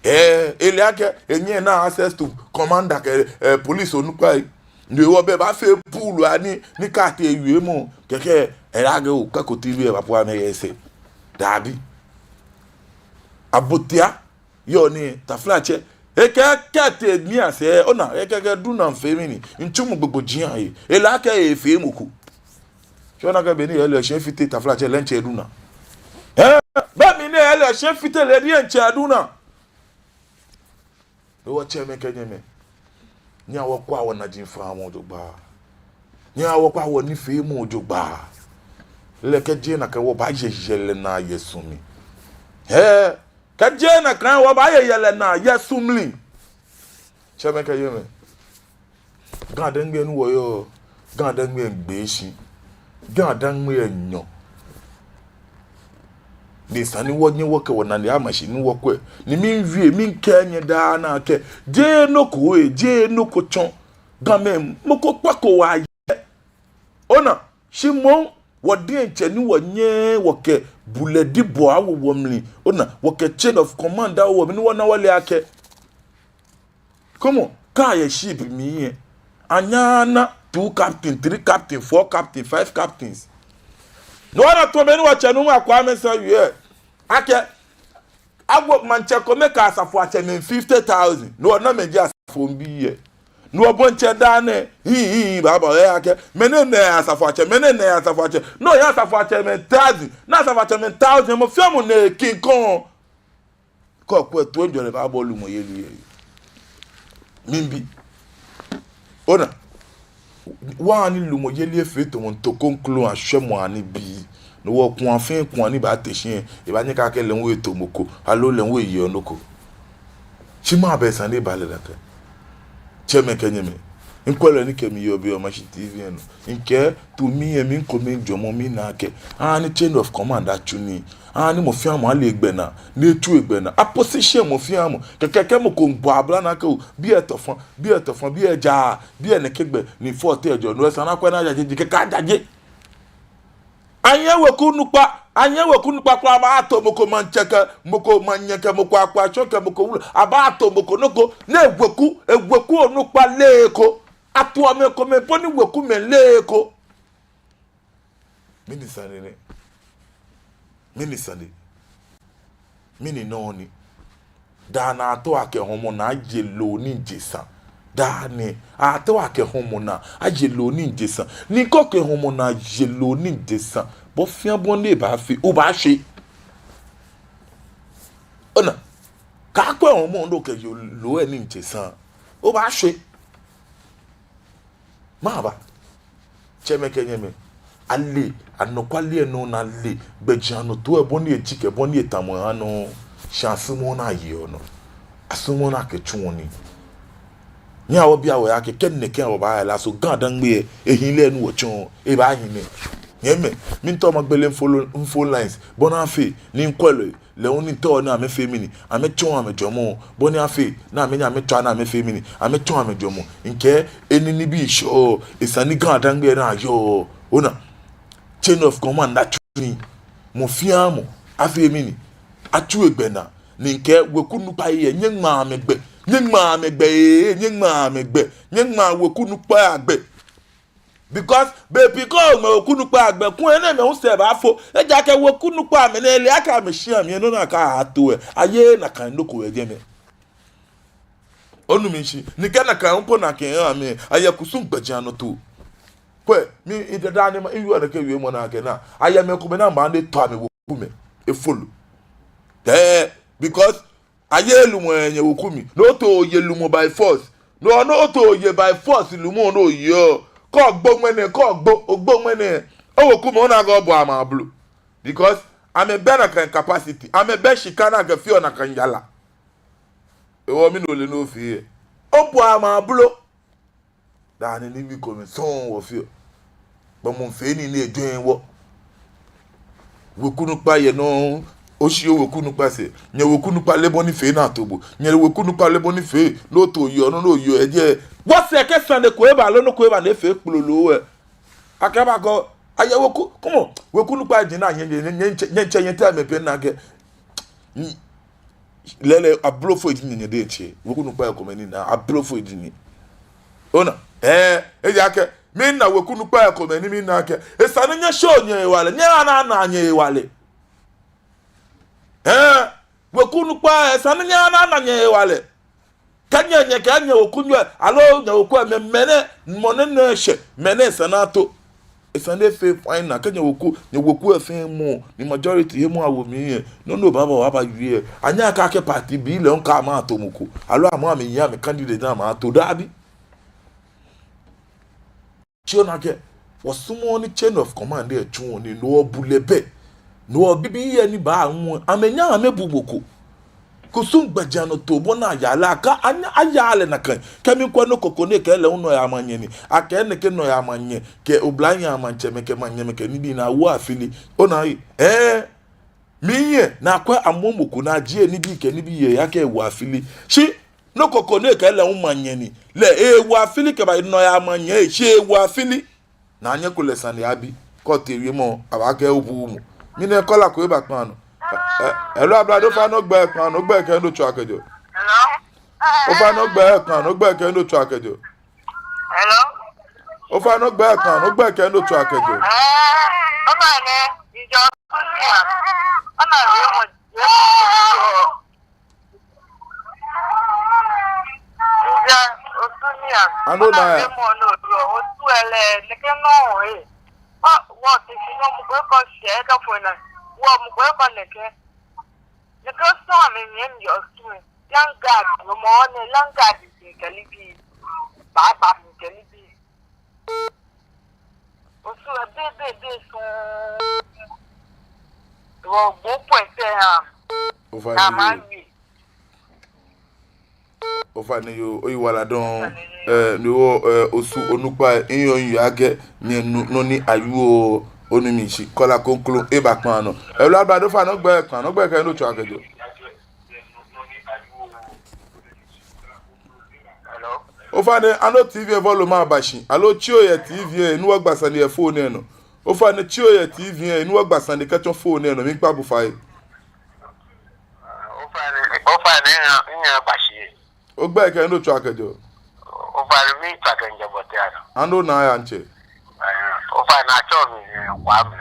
Ɛɛ, ele akɛ enyɛ ena access to commander kɛ, ɛɛ, police onukpai. Ni wɔbɛ baafee pull ani, ni kɛ atee wiemɔ, kɛkɛ, ɛɛ, akɛ okɛ ko T V eba po amɛyɛ sɛɛ. Dabi. Abotia, yɔɔ ni, taflatsɛ. Ekɛɛ kɛ atee mi asɛɛ, ona, ekɛɛ kɛ duna mifee mɛni, mitsu mɔ gbogbo jiaŋ yɛ. Ele akɛ efee mɔ ko. Tsɔɔ nakai be ni ele shi efite taflatsɛ lɛ diɛŋtsɛ duna. Ɛɛ, be mli ni ele shi efite lɛ diɛŋtsɛ duna. Wɔtsɛmɛi kɛ nyɛmɛi. Nyɛhaa wɔkwɛa wɔnajiaŋ famɔ jogbaŋŋ. Nyɛhaa wɔkwɛa wɔnifeemɔ jogbaŋŋ. Lɛ kɛjɛ nakai wɔbaaye yɛlɛ naa yɛ su mli. Ɛɛ, kɛjɛ nakai wɔbaaye yɛlɛ naa yɛ su mli. Tsɛmɛi kɛ nyɛmɛi. Ga-Dangme ni wɔyɔɔ, Ga-Dangme miigbe shi. Ga-Dangme enyɔ. Ni esa ni wɔnyɛ wɔkɛ wɔnane ama shi ni wɔkwɛ. Ni miiwie, miikɛɛ nyɛ daa nɛɛ akɛ, jeee nɔ ko ee, jeee nɔ ko tsɔ. Gamɛi, mɔ ko kpa ko wa yɛ. Ona, shi moŋ, wɔ diɛŋtsɛ ni wɔnyɛ wɔkɛ bulɛ dibɔ awo wɔmli. Ona, wɔkɛ chain of command awo wɔmli ni wɔna wɔle akɛ. Come on, kɛ ayɛ ship mli yɛ. Anyɛ ana two captain, three captain, four captain, five captains. No hewɔ na tamɔ bɔ ni wɔtsɛ Nuumo Akwaa Mensah wie. Akɛ, awo maŋtsɛ kome kɛ asafoiatsɛmɛi fifty thousand. No hewɔ namɛi ji asafobii yɛ. No hewɔ bo diɛŋtsɛ daa nɛɛ, hii, hii, baaba, oyɛ akɛ. Mɛni nɛ asafoiatsɛ, mɛni nɛ asafoiatsɛ. No hewɔ asafoiatsɛmɛi thousand. Ni asafoiatsɛmɛi thousand, mɔ fɛɛ mɔ nɛ eKing Kong. Kɛ okwɛ toiŋjɔlɛ baabɔ lumɔyeli yɛ. Miibi. Ona. Wɔha ni lumɔyeli efee tamɔ ntoko ŋklo ashwɛmɔ anibii. No hewɔ kuu fɛɛ kuu ni baate shi lɛ, ebaanyɛ akɛɛ akɛ lɛ hu eto mɔ ko, aloo lɛ hu eyeɔ nɔ ko. Shi mɛɛba esa ni eba lɛ nakai? Tsɛmɛi kɛ nyɛmɛi. Mikwɛlɔi ni kɛ mi yɔɔ biɛ yɛ Mashi T V lɛ nɔ. Mikɛɛ tamɔ miyɛ mi kome jɔɔmɔ mina akɛ. Aha ni chain of command atsu nii. Aha ni mɔ fɛɛ mɔ ale egbɛnaa, ni etsu egbɛnaa. Aposition mɔ fɛɛ mɔ. Kɛkɛ kɛ mɔ ko miigbo abla ni akɛɛ oo, biɛ tɔ faŋŋ, biɛ tɔ faŋŋ, biɛ ja, biɛ nɛkɛ gbɛ, ni fɔ tɛ jɔ. No hewɔ esa ni akwɛ ni ajaje, kɛkɛ ajaje. Anyɛ weku nukpa, anyɛ weku nukpa kwraa abaato mɔ ko maŋtsɛ kɛ, mɔ ko manyɛ kɛ, mɔ ko akpashɔ kɛ, mɔ ko wulɔmɔ. Abaato mɔ ko nɔ ko, ni eweku, eweku onukpa leee eko. Ato amɛ komɛi po ni wekumɛi leee eko. Mɛni sane nɛ? Mɛni sane? Mɛni nɔ ni? Daa nɛɛ ato akɛ hɔmɔ naa aye loo ni je saŋ. Daa nɛɛ ato akɛ hɔmɔ naa aye loo ni je saŋ. Ni kɛ okɛ hɔmɔ naa ye loo ni je saŋ, bɔ fɛɛ bɔ ni ebaafee, obaashwe. Ona, kɛ okwɛ hɔmɔ ni okɛye loo lɛ ni je saŋ, obaashwe. Mɛɛba? Tsɛmɛi kɛ nyɛmɛi. Ale, anɔkwale lɛ nɔ ni ale, gbɛjianɔtoo lɛ bɔ ni eji kɛ bɔ ni etamɔ ehaa nɔ, shi asumɔɔɔ ni ayeɔ nɔ. Asumɔɔɔ ni akɛtsuɔ nii. Nyɛhaa wɔbia wɔhe akɛ, kɛ nɛkɛ wɔbaaya lɛ, so Ga-Dangme lɛ, ehiɛ lɛ ni wɔtsɔɔ, ebaahi nɛ? Nyɛmɛi, miitao magbele phone, phone lines, bɔ ni afee ni mikwɛlɔi lɛ hu ni tao ni amɛfee mɛni, amɛtsɔɔ amɛjwɛŋmɔ, bɔ ni afee ni amɛnyɛ amɛtsɔɔ ni amɛfee mɛni, amɛtsɔɔ amɛjwɛŋmɔ. Mikɛɛ enɛ nibii shɔɔ, esa ni Ga-Dangme lɛ naa yɔɔ. Ona, chain of command atsu nii. Mɔ fɛɛ mɔ afee mɛni, atsu egbɛnaa. Ni mikɛɛ weku nukpai lɛ, nyɛŋmaa amɛ gbɛ, nyɛŋmaa amɛ gbɛ, ee, nyɛŋmaa amɛ gbɛ, nyɛŋmaa weku nukpai agbɛ. Because bei pii kɛ oŋmɛ weku nukpa agbɛ kulɛ enɛɛmɛi hu sɛɛ baafo. Ejaakɛ weku nukpa amɛnɛ ele akɛ amɛshi amɛyɛ nɔ ni akɛaato lɛ, ayeee nakai nɔ ko yɛ jɛmɛ. Onu mi shishi? Ni kɛ nakai hu po ni akɛha amɛ, ayɛ kusum gbɛjianɔtoo. Kwɛ, mi, ida daa nɛɛ ma, miwieɔ nɛkɛ wiemɔ nɛɛ akɛ naa, ayɛ mɛi komɛi ni amɛbaanyɛ atɔ amɛwekumɛi afolo. Eh, because ayeee lumɔ yɛ nyɛweku mli. No otao oye lumɔ by force. No, no otao oye by force lumɔ no oyeɔ. Kɛ ogbo ŋmɛnɛ, kɛ ogbo, ogbo ŋmɛnɛ, owekumɛi, ona akɛ obɔ amɛ ablo. Because amɛbɛ nakai capacity. Amɛbɛ shika ni akɛfeɔ nakai yara. Ewɔ mi no le no fee. Obɔ amɛ ablo. Dani nibii komɛi sɔŋŋ wɔfeɔ. Gbɔmɔ fee nii ni ejwɛŋ wɔ. Weku nukpa yɛ nɔ, oshi oweku nukpa sɛɛ. Nyɛweku nukpa lɛ bɔ ni fee ni ato bo. Nyɛweku nukpa lɛ bɔ ni fee ni otao oyeɔ, no, no oyeɔ, ejɛ. Wɔsɛɛ kɛ sane ko eba loo nɔ ko eba ni efee kpolo loo ɛ. Akɛba kɔ, ayɛ weku, come on. Weku nukpa ji nɔ ni nyɛ, nyɛ, nyɛ, nyɛ, nyɛ, nyɛ, nyɛ, nyɛ, nyɛ, nyɛ, nyɛ, nyɛ, Lɛɛlɛŋ, ablofoi ji nyɛ, nyɛ diɛŋtsɛ. Weku nukpai komɛi ni na, ablofoi ji nyɛ. Ona, eh, ejaakɛ, mina weku nukpai komɛi ni mina akɛ, esa ni nyɛsheɔ nyɛhewalɛ, nyɛhãa ana nyɛhewalɛ. Eh, weku nukpai, esa ni nyɛhãa ana nyɛhewalɛ. Kɛ nyɛ, nyɛkɛɛ nyɛweku nyɛ, aloo nyɛweku lɛ mɛi, mɛi nɛɛ, mɔ nɛɛ nɔ eshɛ, mɛi nɛɛ esa ni ato. Esa ni efee final, kɛ nyɛweku, nyɛweku lɛ fɛɛ mɔ, ni majority he mɔ awo mli lɛ, no nɔ baaba, wɔbaawie lɛ. Anyɛɛɛ akɛɛ akɛ party bii lɛ ŋkɛ amɛ ato mɔ ko. Aloo amɛ amɛyi amɛ candidate ni amɛto, dabi. Shi ona akɛ, wɔsumɔɔɔ ni chain of command lɛ tsuɔ nii, no hewɔ bulɛ bɛ. No hewɔ bibii lɛ ni baaŋɔ, amɛnyɛŋ amɛbu mɔ ko. Kusum gbɛjianɔtoo bɔ ni aya lɛ, akɛ aya lɛ nakai. Kɛ mikwɛ nɔ ko ko ni ekɛɛ lɛ hu nɔyaa maŋnyɛ ni. Akɛɛ nɛkɛ nɔyaa maŋnyɛ, kɛ oblahii amaŋtsɛmɛi kɛ maŋnyɛmɛi kɛ nibii ni awoɔ afili. Ona ei. Eh, miiye, ni akwɛ amɔ mɔ ko ni ajie nibii kɛ nibii yɛ, akɛ ewo afili. Shi nɔ ko ko ni ekɛɛ lɛ hu maŋnyɛ ni. Lɛ ewo afili kɛba nɔyaa maŋnyɛ, shi ewo afili. Ni anyɛko lɛ sane abi. Kɛ otee wiemɔ, abaakɛɛ obuuu mɔ. Mina caller ko eba kpaa nɔ. Eh, eh, hello, ablade, ofainɛ ogbɛi kpaa nɔ, ogbɛi kɛ he ni otsɛɔ kɛjɛɔ. Hello? Ofainɛ ogbɛi kpaa nɔ, ogbɛi kɛ he ni otsɛɔ kɛjɛɔ. Hello? Ofainɛ ogbɛi kpaa nɔ, ogbɛi kɛ he ni otsɛɔ kɛjɛɔ. Eh, ofainɛ, mijɛ Osu ni. Ona wiemɔ, wiemɔ. Mijɛ Osu ni. Ano na ya. Mɔ no do Osu lɛ, nɛkɛ nɔ ɛ. Wɔ, wɔte shi nɔ mɔ ko ekɔ shi ekafo na. Wɔ mɔ ko ekɔ nɛkɛ. Nɛkɛ sɔ amɛ nyɛmi yɛ Osu. Land guard, mɔ nɛɛ land guard ni kɛ nibii. Baba ni kɛ nibii. Osu lɛ be, be, be sɔŋŋ. Wɔ gbɔ pɔtɛɛ ha. Ofainɛ yoo. Ofainɛ yoo, oyiwaladɔŋŋ. Eh, ni wɔ, eh, Osu onukpa, minyɛɔ miyeɔ akɛ, nyɛnu nɔ ni awieɔ, onu mi shishi. Caller kroko eba kpaa nɔ. Hello, ablade, ofainɛ ogbɛi kpaa nɔ, ogbɛi kɛ he ni otsɛɔ kɛjɛɔ. Hello? Ofainɛ, ano TV lɛ volume aba shi. Aloo tsi ohe yɛ TV lɛ, ni wɔgba sane yɛ phone lɛ nɔ. Ofainɛ, tsi ohe yɛ TV lɛ, ni wɔgba sane kɛtsɔ phone lɛ nɔ. Miikpa bo fai. Ofainɛ, ofainɛ, minyɛ, minyɛ aba shi. Ogbɛi kɛ he ni otsɛɔ kɛjɛɔ. Ofainɛ, mitsɛɔ akɛ mijɛ Bɔtea nɔ. Ano na ya ntsɛ. Eh, ofainɛ, atsɛɔ mi, eh, Kwame.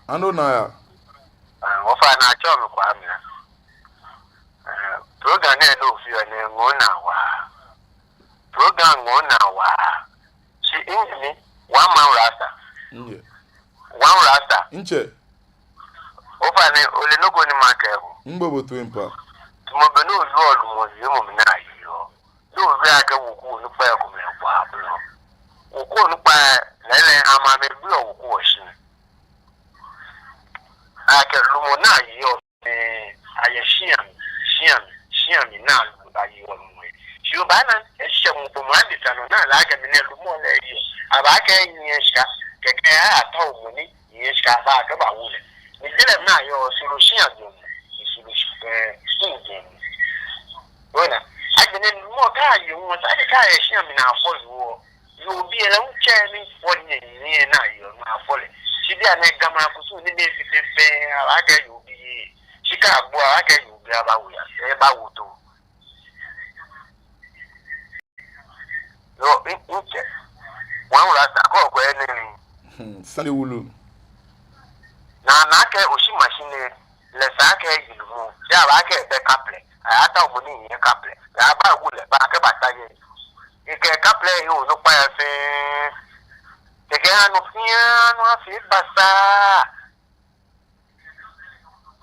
Ano na ya. Eh, ofainɛ, atsɛɔ mi Kwame. Eh, program nɛɛ ni ofeɔ nɛɛ, ŋɔɔ naa waa. Program ŋɔɔ naa waa. Shi minyɛmi, One Man Rasta. Minyɛ. One Rasta. Ntsɛ. Ofainɛ, ole nɔ ko ni makɛɛ bo? Migbo bo toi mpa. Tamɔ bɔ ni oyɔɔ lumɔ yɛ mɔ mli ni ayeɔ. Ni owie akɛ weku onukpai komɛi bɔɔ abolɔ. Weku onukpai lɛɛlɛŋ amɛ amɛgbeɔ weku lɛ shi. Akɛ lumɔ ni ayeɔ. Eh, ayɛ shia mli, shia mli, shia mli ni lumɔ bayeɔ lumɔ lɛ. Shi obaana, eshɛ mɔ ko mɔ adesa nɔ ni ale akɛ mɛni lumɔ lɛ yeɔ. Abaakɛɛ nyiɛ shika, kɛkɛ atao mɔ ni nyiɛ shika, abaakɛɛ baawo lɛ. Ni jɛlɛ ni ayeɔ, soro shia jɔɔmɔ, soro shi, eh, shi jɔɔmɔ. Ona, agbɛnɛ lumɔ kɛ ayeɔ, sa akɛ kɛ ayɛ shia mli ni afɔ yoo. Yoo bi lɛ, ŋtsɛ ni fɔ nyɛ, nyɛ ni ayeɔ, ni afɔ lɛ. Shi bianɛ Gamɛi akusum ni bɛ fɛfɛɛfɛɛ, abaakɛɛ yoo bi. Shi kɛ agbo, abaakɛɛ yoo bi, abawo ya, ebawo too. Yoo, mi, mitsɛ. One Rasta, kɔ kɔ enɛ ni. Hmm, sane wulu. Ni ana akɛ oshi machine lɛ, sa akɛ yilumɔ. Ya abaakɛɛ bɛ kaplɛ. Ayatao mɔ ni nyiɛ kaplɛ. Abaawo lɛ, abaakɛɛ bata yɛ. Ekɛ kaplɛ ehe onukpai afee. Ekɛha nɔ fɛɛ nɔ afee basaa.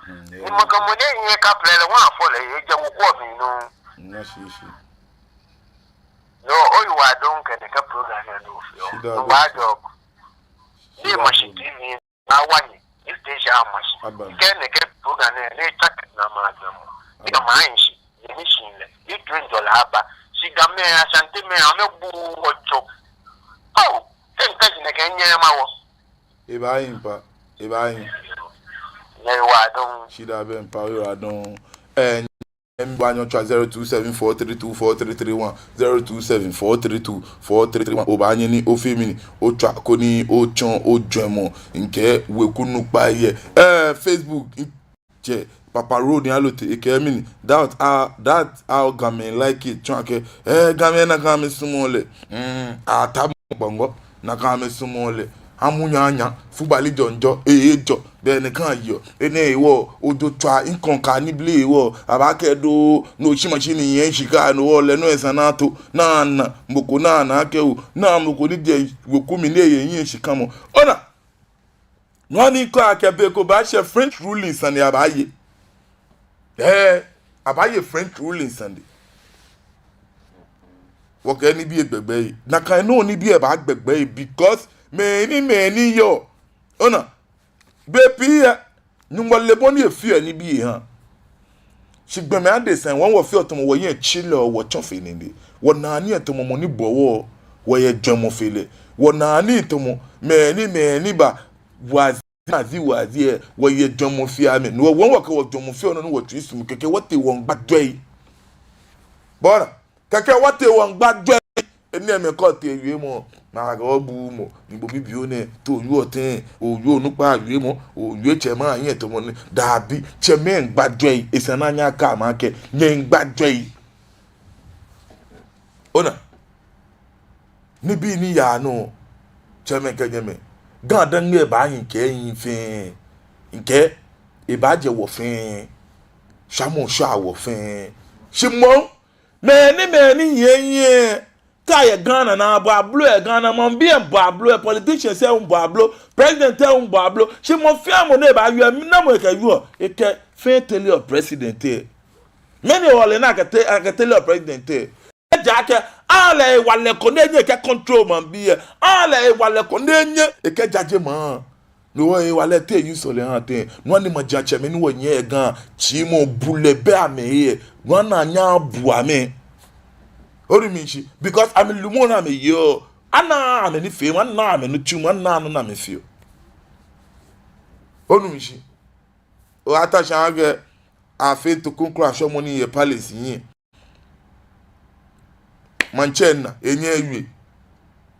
Ni mɔ kɛ mɔ ni ehiɛ kaplɛ lɛ, wɔfɔ lɛ, ejɛ weku lɛ mli nɔ. Yoo, oyiwaladɔŋŋ kɛ nɛkɛ program nɛɛ ni ofee. Ni Mashi T V awa nyɛ, this station Mashi. Kɛ nɛkɛ program nɛɛ, ni etsake na ma na mɔ. Ni kama anshi, ni mi shi lɛ, ni tun jɔlɛ aba. Shi Gamɛi, Ashantimɛi, amɛbu wɔ tsɔ. Oh, kɛ nka ji nɛkɛ nyɛ ma wɔ. Ebaahi mpa, ebaahi. Nyɛyiwaladɔŋŋ. Shidaa bɛ mpa, oyiwaladɔŋŋ. Eh, Nyɛmi, obaanyɛ otswa zero two seven four three two four three three one, zero two seven four three two four three three one. Obaanyɛ ni ofee mɛni, otswa koni otsɔɔ ojwɛŋmɔ ŋkɛ weku nukpa yɛ. Eh, Facebook, ŋtsɛ, Papa Road ni alo te, ekɛɛ mɛni, that how, that how Gamɛi like it, tsɔɔ akɛ, eh, Gamɛi nakai amɛsumɔɔ lɛ. Mm, atamɔ gbɔŋgɔ, nakai amɛsumɔɔ lɛ. Amu nyanya, fubali jɔnjɔ, ee jɔ, bɛ nɛkɛ yeɔ, enɛ hewɔ, ojo tswa, ŋkɔŋ ka nibii hewɔ, abaakɛɛ doo, no shi Mashi ni yɛ shika, no hewɔ lɛ, no esa ni ato, naa na, mɔ ko naa na akɛ oo, naa mɔ ko ni jɛ weku mli ni eyɛ shika mɔ. Ona, no hewɔ ni kɔ akɛ be ko baashɛ French ruling sane abaaye. Eh, abaaye French ruling sane. Wɔkɛ nibii gbɛgbɛ yi. Nakai nɔŋŋ nibii baagbɛgbɛ yi because mɛni mɛni yɔɔ. Ona, bei pii lɛ, Nyɔŋmɔ le bɔ ni efeɔ nibii ha. Shi gbɔmɛi adesai, wɔ wɔfeɔ tamɔ wɔyɛ tsɛ lɛ, wɔtsɔ fe nine. Wɔnaa nii tamɔ mɔ ni bɔ wɔ, wɔyɛ jwɛŋmɔ fe lɛ. Wɔnaa nii tamɔ mɛni mɛni ba, wazi, wazi, wazi, eh, wɔyɛ jwɛŋmɔ fe amɛ. No hewɔ wɔkɛ wɔjwɛŋmɔ feɔ nɔ ni wɔtsui sumɔɔ, kɛkɛ wɔtee wɔŋgba jwɛi. Bɔna, kɛkɛ wɔtee wɔŋgba jwɛi. Enɛɛmɛi kɔ tee wiemɔ, nakai wɔbuuu mɔ, ni bo bibioo nɛɛ, te oyɔɔ tɛŋŋ, oyɔɔ onukpa wiemɔ, oyɔɔ tsɛmɛi ahiɛ tamɔ nɛɛ, daabi, tsɛmɛi ŋgba jwɛi, esa ni anyɛ akɛɛ amɛ akɛ, nyɛŋgba jwɛi. Ona, nibii ni yaa nɔ, tsɛmɛi kɛ nyɛmɛi, Ga-Dangme baahi kɛ ehi fɛɛ, ŋkɛɛ, ebaajɛ wɔ fɛɛ, shamɔ shaa wɔ fɛɛ, shi moŋ, mɛni mɛni yɛ yɛ, kɛ ayɛ Ghana naa, abɔ ablo yɛ Ghana, maŋbii lɛ bɔ ablo, politicians lɛ hu bɔ ablo, president lɛ hu bɔ ablo, shi mɔ fɛɛ mɔ ni baawie, namɔ ekɛwieɔ, ekɛ fɛɛ tɛliɔ president lɛ. Mɛni hewɔ lɛ ni akɛtɛ, akɛtɛliɔ president lɛ? Ejaakɛ, ale hewalɛ ko ni enyɛ ekɛ control maŋbii lɛ, ale hewalɛ ko ni enyɛ ekɛjaje maŋ. No hewɔ hewalɛ te use lɛ ha tɛŋŋ? No hewɔ ni majiatsɛmɛi ni wɔnyiɛ yɛ Ga, tsimɔ bulɛ bɛ amɛhe. No hewɔ ni anyɛ abu amɛ. Onu mishishi? Because amɛlumɔ ni amɛyeɔ, anaaa amɛnifeemɔ, anaaa amɛnitsumɔ, anaaa nɔ ni amɛfeɔ. Onu mishishi? Otaoɔ shi akɛ afee tokonklashɔmɔ ni yɛ palace hiɛ. Maŋtsɛ naa, enyɛɛɛ ewie.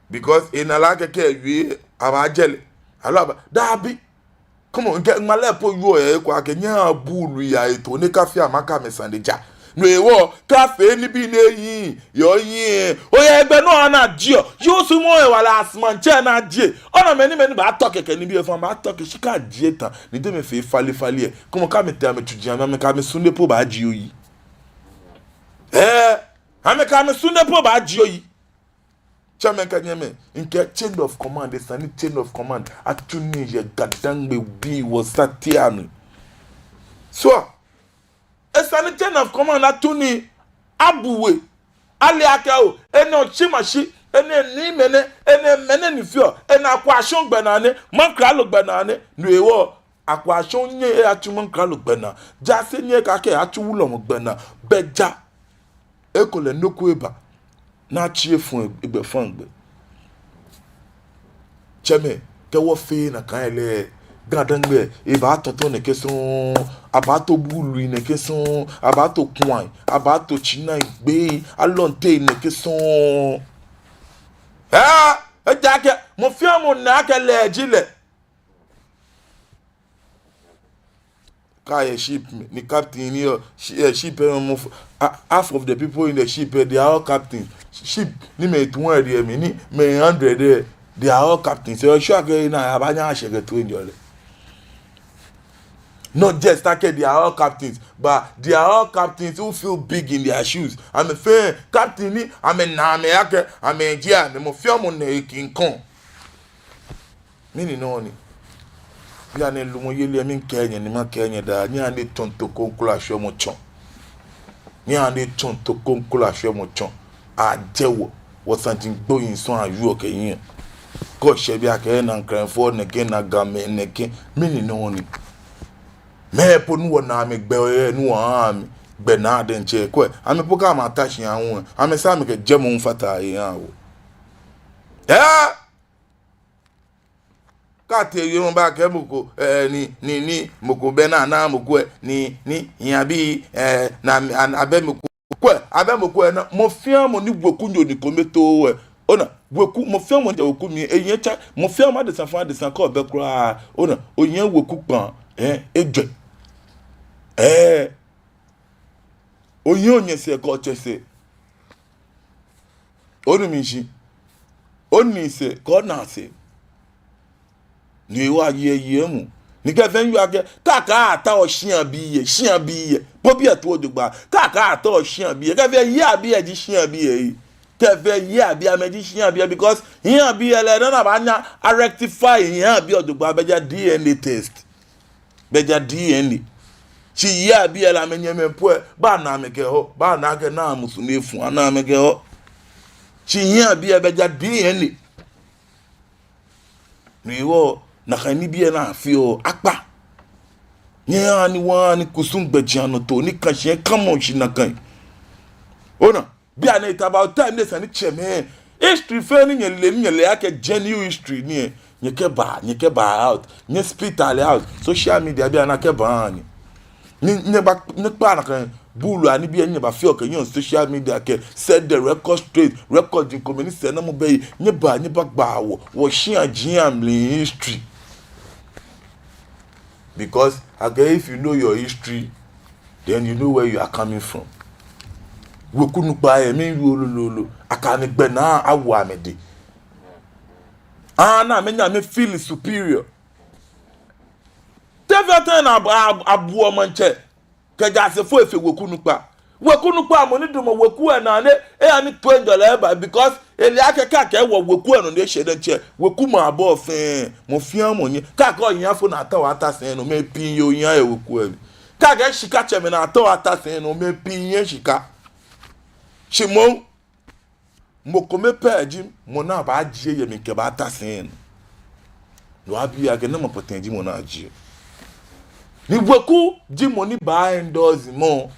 Because ena lɛ akɛ kɛ ewie, abaajɛ lɛ. Aloo aba, daabi. Come on, ŋkɛ ŋmalɛ po yɔɔ yɛ eko akɛ nyɛhaa buului ato ni akafee amɛ akɛ amɛsane ja. No hewɔ, kɛ afee nibii nɛɛ yɛ, yɔɔ yɛ. Oyɛ gbɛ nɔ ana jio. Yoo sumɔ hewalɛ as maŋtsɛ naa jie. Ona mɛni mɛni baatɔ kɛkɛ nibii lɛ fɛɛ baatɔ kɛ shi kɛ ajie ta. Ni jɛmɛ fee falefale lɛ. Come on, kɛ amɛtee amɛtsuji amɛ, amɛkɛ amɛsune po baajie oyi. Eh, amɛkɛ amɛsune po baajie oyi. Tsɛmɛi kɛ nyɛmɛi, ŋkɛɛ chain of command, esa ni chain of command atsu nii yɛ Ga-Dangme bii wɔsɛɛ tia mi. So, esa ni chain of command atsu nii, abu we, ale akɛ oo, enɛ Oshi Mashi, enɛ ni mɛnɛ, enɛ mɛnɛ ni feɔ, enɛ Akwashɔŋ gbɛnaa nɛ, Mankralo gbɛnaa nɛ, no hewɔ, Akwashɔŋ nyɛɛɛ eyatsu Mankralo gbɛnaa. Jaase nyɛɛɛ akɛ eyatsu Wulɔmɔ gbɛnaa. Bɛ ja. Ekolɛ nɔ ko eba ni atsi efɔŋ egbɛfaŋ gbɛ. Tsɛmɛi, kɛ wɔfee nakai lɛ, Ga-Dangme ebaatɔtɔ nɛkɛ sɔŋŋ, abaato buului nɛkɛ sɔŋŋ, abaato kuai, abaato tsinai, gbei, alɔnte nɛkɛ sɔŋŋ. Ɛɛ, ejaakɛ mɔ fɛɛ mɔ naa akɛ lɛ ji lɛ. Kɛ ayɛ ship mli, ni captain ni yɔɔ shi-, eh, ship lɛ mli, half of the people in the ship lɛ, they are all captains. Ship ni mɛi two hundred yɛ mli, ni mɛi hundred lɛ, they are all captains. So, sure akɛ naa abaanyɛ ashɛ kɛ two hundred lɛ. Not just akɛ they are all captains, but they are all captains who feel big in their shoes. Amɛfɛɛ captain ni amɛnaa amɛ akɛ amɛji amɛ, mɔ fɛɛ mɔ nɛɛ King Kong. Mɛni nɔ ni? Bianɛ lumɔyeli lɛ miikɛɛ nyɛ ni makɛɛ nyɛ daa, nyɛhaa ni etsɔ too ko ŋkula shwɛ mɔ tsɔ. Nyɛhaa ni etsɔ too ko ŋkula shwɛ mɔ tsɔ. Ajɛ wɔ, wɔsaji gbohii sɔŋŋ ayeɔ kɛyeɔ. Kɛ oshɛ biɛ akɛ naŋ krɛŋfɔ nɛkɛ, naŋ Gamɛi nɛkɛ, mɛni nɔ ni? Mɛi po ni wɔnaa amɛ gbɛ, ni wɔhaa amɛ gbɛnaa diɛŋtsɛ kwɛ, amɛ po kɛ amɛta shi ahu, amɛsaa amɛkɛ jɛmɔ hu fata he ahaa wɔ. Ɛɛ! Kɛ atee wiemɔ ba akɛ mɔ ko, eh, ni, ni, ni, mɔ ko bɛ naa, naa mɔ ko, eh, ni, ni, hiɛ abi, eh, na, a, abɛ mɔ ko, kwɛ, abɛ mɔ ko, eh, na, mɔ fɛɛ mɔ ni wekunyo ni kome too, eh, ona, weku, mɔ fɛɛ mɔ ni jɛ weku mli, eh, eyiŋ etsɛ, mɔ fɛɛ mɔ adesa fɛɛ adesa kɛ obɛ kwraa, ona, oyiŋ weku kpaa, eh, ejwɛ. Eh, oyiŋ onyɛ sɛɛ kɛ otsɛ sɛɛ. Onu mishishi? Onii sɛɛ kɛ onaa sɛɛ. Ni wɔyɛ yɛ mli. Ni kɛ fɛɛ yɔɔ akɛ, kɛ akɛɛ ataoɔ shia bii lɛ, shia bii lɛ. Bo biɛ to jogbaŋŋ. Kɛ akɛɛ ataoɔ shia bii lɛ. Kɛ fɛɛ yei abii lɛ ji shia bii lɛ. Kɛ fɛɛ yei abii amɛji shia bii lɛ. Because hiɛ abii lɛ lɛ, nɔ ni abaanyɛ a rectify hiɛ abii lɛ jogbaŋŋ, bɛ ja D N A test. Bɛ ja D N A. Shi yei abii lɛ amɛnyɛmimɛi po lɛ, baana amɛ kɛho, baana akɛ naa musu ni efu, ana amɛ kɛho. Shi hiɛ abii lɛ bɛ ja D N A. No hewɔ, nakai nibii lɛ ni afeɔ akpa. Nyɛhaa ni wɔha ni kusum gbɛjianɔtoo ni ka shi lɛ kamɔ shi nakai. Ona, bianɛ it's about time ni esa ni tsɛmɛi, history fɛɛ ni nyɛle, ni nyɛle akɛ genuine history ni lɛ, nyɛkɛbaa, nyɛkɛbaa out, nyɛ spit lɛ out, social media bianɛ akɛbaa ni. Ni, nyɛba, nyɛkpaa nakai buulu anibii lɛ, nyɛbafeɔ kɛyeɔ social media kɛ set the record straight, record ji komɛi ni sɛɛnamɔ bɛ he, nyɛbaa, nyɛbagbaa wɔ, wɔshiaji amli history. Because akɛɛ if you know your history, then you know where you are coming from. Weku nukpa lɛ, mɛi yɔɔ lolo, akɛ amɛgbɛnaa awo amɛdɛŋ. Ana amɛnyɛ amɛ feel superior. Te fɛɛ tɛŋŋ ni ab-, ab-, abuɔ maŋtsɛ kɛjɛ asefo efee weku nukpa. Weku nukpa mɔ ni damɔ weku lɛ naa ni eya ni toiŋjɔlɛ eba, because ele akɛ kɛ akɛɛ wɔ weku lɛ nɔ ni eshɛ diɛŋtsɛ, wekumɛi abɔ fɛɛ, mɔ fɛɛ mɔ nyɛ. Kɛ akɛɛ ohiafo ni ataoɔ ata sɛi nɔ, mɛi pii yɛ ohia yɛ weku lɛ mli. Kɛ akɛɛ shikatsɛmɛi ni ataoɔ ata sɛi nɔ, mɛi pii yɛ shika. Shi moŋ, mɔ kome pɛ ji mɔ ni abaajie yɛ mli kɛbata sɛi nɔ. Ni wɔbi akɛ namɔ pɔtɛɛ ji mɔ ni ajie. Ni weku ji mɔ ni baa endorse mɔ.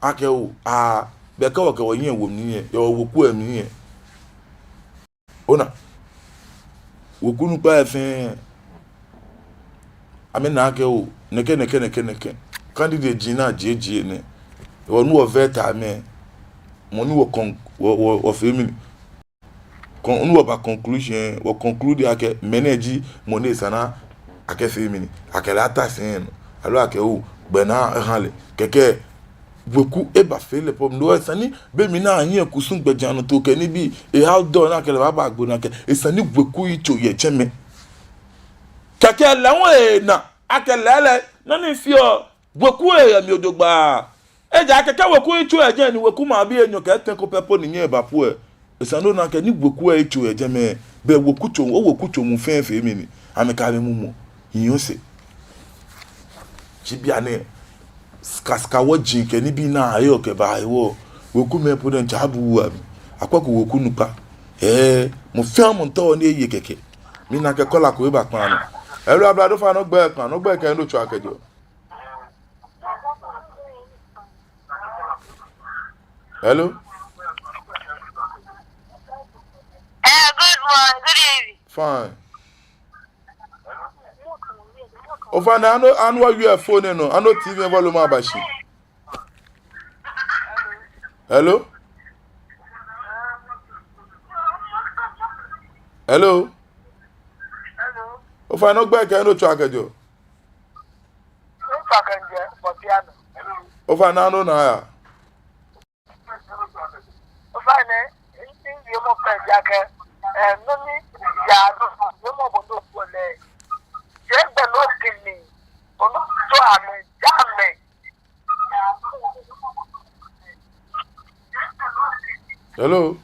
Akɛ oo, aa, bɛ kɛ wɔkɛ wɔhiɛ wo mli lɛ, yɛ wɔweku lɛ mli lɛ. Ona. Weku nukpa lɛ fɛɛ, amɛna akɛ oo, nɛkɛ, nɛkɛ, nɛkɛ, nɛkɛ. Candidate ji ni ajie, jie nɛ. Wɔ ni wɔ vet amɛ. Mɔ ni wɔ con-, wɔ, wɔ, wɔfee mɛni. Con-, ni wɔba conclusion, wɔ conclude akɛ mɛnɛ ji mɔ ni esa ni akɛfee mɛni. Akɛ lɛ ata sɛi nɔ. Aloo akɛ oo, gbɛnaa eha lɛ. Kɛkɛ weku ebafee lɛ problem. No hewɔ esa ni be mli ni ahiɛ kusum gbɛjianɔtoo kɛ nibii, e outdoor ni akɛ lɛ baaba agbo ni akɛ, esa ni weku yitso yɛ jɛmɛ. Kɛkɛ lɛ hu ena akɛ lɛɛlɛŋ nɔ ni feɔ, weku lɛ yɛ mli jogbaŋŋ. Ejaakɛ kɛ weku yitso yɛ jɛi ni wekumɛi abii enyɔ kɛ etɛ ko pɛ po ni nyɛɛɛ eba po lɛ, esa ni ona akɛ ni weku lɛ yitso yɛ jɛmɛ, bɛ wekutso, owekutso muu fɛɛ fee mɛni, amɛkɛ amɛmumɔ hiɔ sɛɛ. Shi bianɛ, sika sika wɔji kɛ nibii ni ayeɔ kɛbaa hewɔ, wekumɛi po diɛŋtsɛ abuuu amɛ. Akwɛko weku nukpa. Ɛɛ, mɔ fɛɛ mɔ taoɔ ni eye kɛkɛ. Mina akɛ caller ko eba kpaa nɔ. Hello, ablade, ofainɛ ogbɛi kpaa nɔ, ogbɛi kɛ he ni otsɛɔ kɛjɛɔ. Hello? Eh, good morning, good evening. Fine. Ofainɛ, ano, ano owie phone lɛ nɔ, ano T V lɛ volume aba shi. Hello? Hello? Ofainɛ ogbɛi kɛ he ni otsɛɔ kɛjɛɔ. Ofainɛ, ano onaa aya. Ofainɛ, nti yemɔ pɛ ji akɛ, eh, nɔ ni yaa nɔ, yemɔ bɔ ni okwɛ lɛ. Jeee gbɛ ni okɛ ni, ono Hello.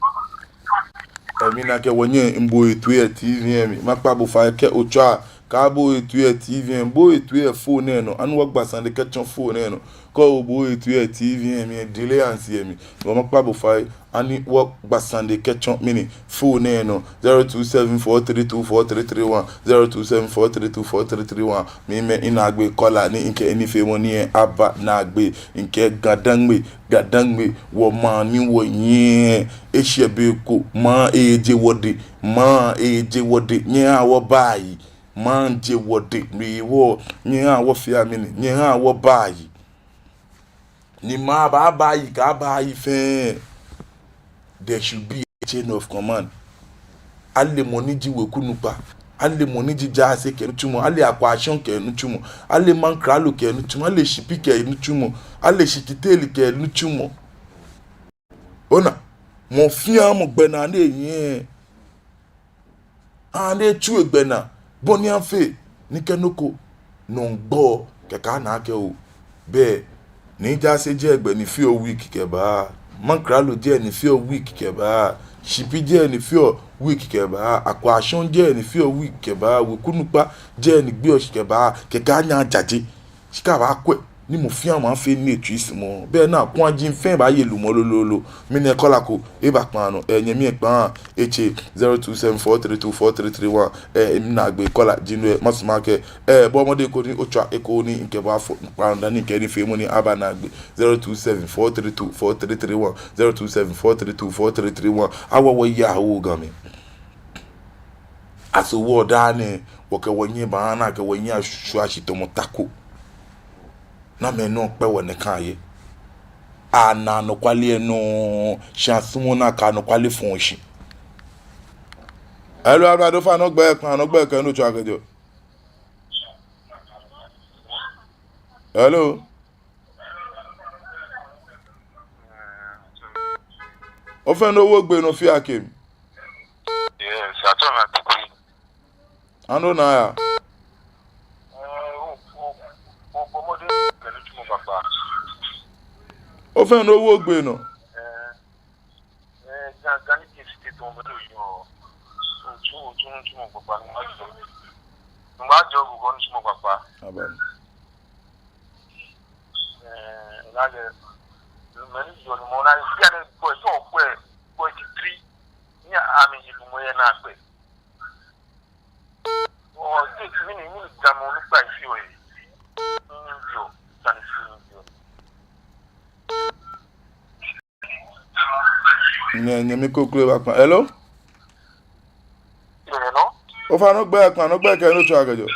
Ɛɛ, mina akɛ wɔnyɛ mbo etoi yɛ T V lɛ mli. Makpa bo fai akɛ otswa, kaabo etoi yɛ T V lɛ mli, bo etoi yɛ phone lɛ nɔ. Ani wɔgba sane kɛtsɔ phone lɛ nɔ. Kɛ obo etoi yɛ T V lɛ mli, delay ansi yɛ mli. Bɔ makpa bo fai, ani wɔgba sane kɛtsɔ mɛni, phone lɛ nɔ. Zero two seven four three two four three three one. Zero two seven four three two four three three one. Miimɛ minaagbee caller ni mikɛ nifeemɔ nɛɛ aba naagbee. Mikɛɛ GaDangme, GaDangme, wɔmaŋ ni wɔyɔɔ, eshɛ be ko, maŋ eje wɔdɛŋ, maŋ eje wɔdɛŋ, nyɛhaa wɔba ayi, maŋ je wɔdɛŋ, mɛi wɔ, nyɛhaa wɔfee mɛni, nyɛhaa wɔba ayi. Ni maŋ baaba ayi, kɛ aba ayi fɛɛ, there should be a chain of command. Ale mɔ ni ji weku nukpa. Ale mɔ ni ji jaase kɛ nitsumɔ. Ale akwashɔŋ kɛ nitsumɔ. Ale maŋkralo kɛ nitsumɔ. Ale shipi kɛ nitsumɔ. Ale shikitele kɛ nitsumɔ. Ona, mɔ fɛɛ mɔ gbɛnaa ni ehiɛ. Ani etsu egbɛnaa, bɔ ni afee ni kɛ nɔ ko nɔ gbɔ, kɛkɛ ana akɛ oo, bɛ ni jaase jɛ gbɛ ni feɔ week kɛba, maŋkralo jɛ ni feɔ week kɛba, shipi jɛ ni feɔ week kɛba, akwashɔŋ jɛ ni feɔ week kɛba, weku nukpa jɛ ni gbeɔ shi kɛba, kɛkɛ anyɛ ajaje. Shi kɛ abaakwɛ ni mɔ fɛɛ mɔ afee ni etsui sumɔɔ, bɛ naa kɔŋ aji fɛɛ baaye lumɔ lolo. Mina caller ko, eba kpaa nɔ, ɛɛ, nyɛmi ekpaa, etsɛ, zero two seven four three two four three three one, ɛɛ, minaagbee caller ji no, ɛɛ, masumɔ akɛ, ɛɛ, bɔ mɔdɛŋ koni otswa eko ni mikɛ bo afɔ kpaa nɔ dani mikɛ nifeemɔ nɛɛ aba naagbee, zero two seven four three two four three three one, zero two seven four three two four three three one, awo wɔ ya wo Gamɛi. Aso wɔ daa nɛɛ, wɔkɛ wɔhiɛ baana akɛ wɔhiɛ ashwa shi tamɔ ta ko. Namɛi nɔ kpɛ wɔ nɛkɛ aye. Ana anɔkwale lɛ nɔ, shi asumɔɔɔ ni akɛ anɔkwale fɔ̃ɔ shi. Hello, ablade, ofainɛ ogbɛi kpaa nɔ, ogbɛi kɛ he ni otswaa kɛjɛɔ. Hello. Ofainɛ owo ogbee nɔ fioo kɛmi. Yes, atsɛɔ mi Atuku. Ani ona aya? Ɛɛ, o, o, o, bɔ mɔdɛŋ kɛ nitsumɔ kpakpa. Ofainɛ owo ogbee nɔ. Ɛɛ, ɛɛ, Ga, Ga ni kɛ state tɔŋ mɛ lɛ yɔɔ. Otsu, otsu nitsumɔ kpakpa ni majɔɔ. Ni majɔɔ bo kɛ nitsumɔ kpakpa. Aba. Ɛɛ, lala, mɛni yɔɔ ni mɔ na, bianɛ, kwɛ, kwɛ, kwɛ titri. Ni amɛye lumɔ yɛ naa kwɛ. Ɔ, state mɛni, mɛni Gamɛi onukpai feɔ yɛ? Mɛni yɔɔ, sane fɛɛ ni yɔɔ. Nyɛ, nyɛmi kokloi ba kpaa. Hello? Yeah, hello? Ofainɛ ogbɛi kpaa nɔ, ogbɛi kɛ he ni otswaa kɛjɛɔ.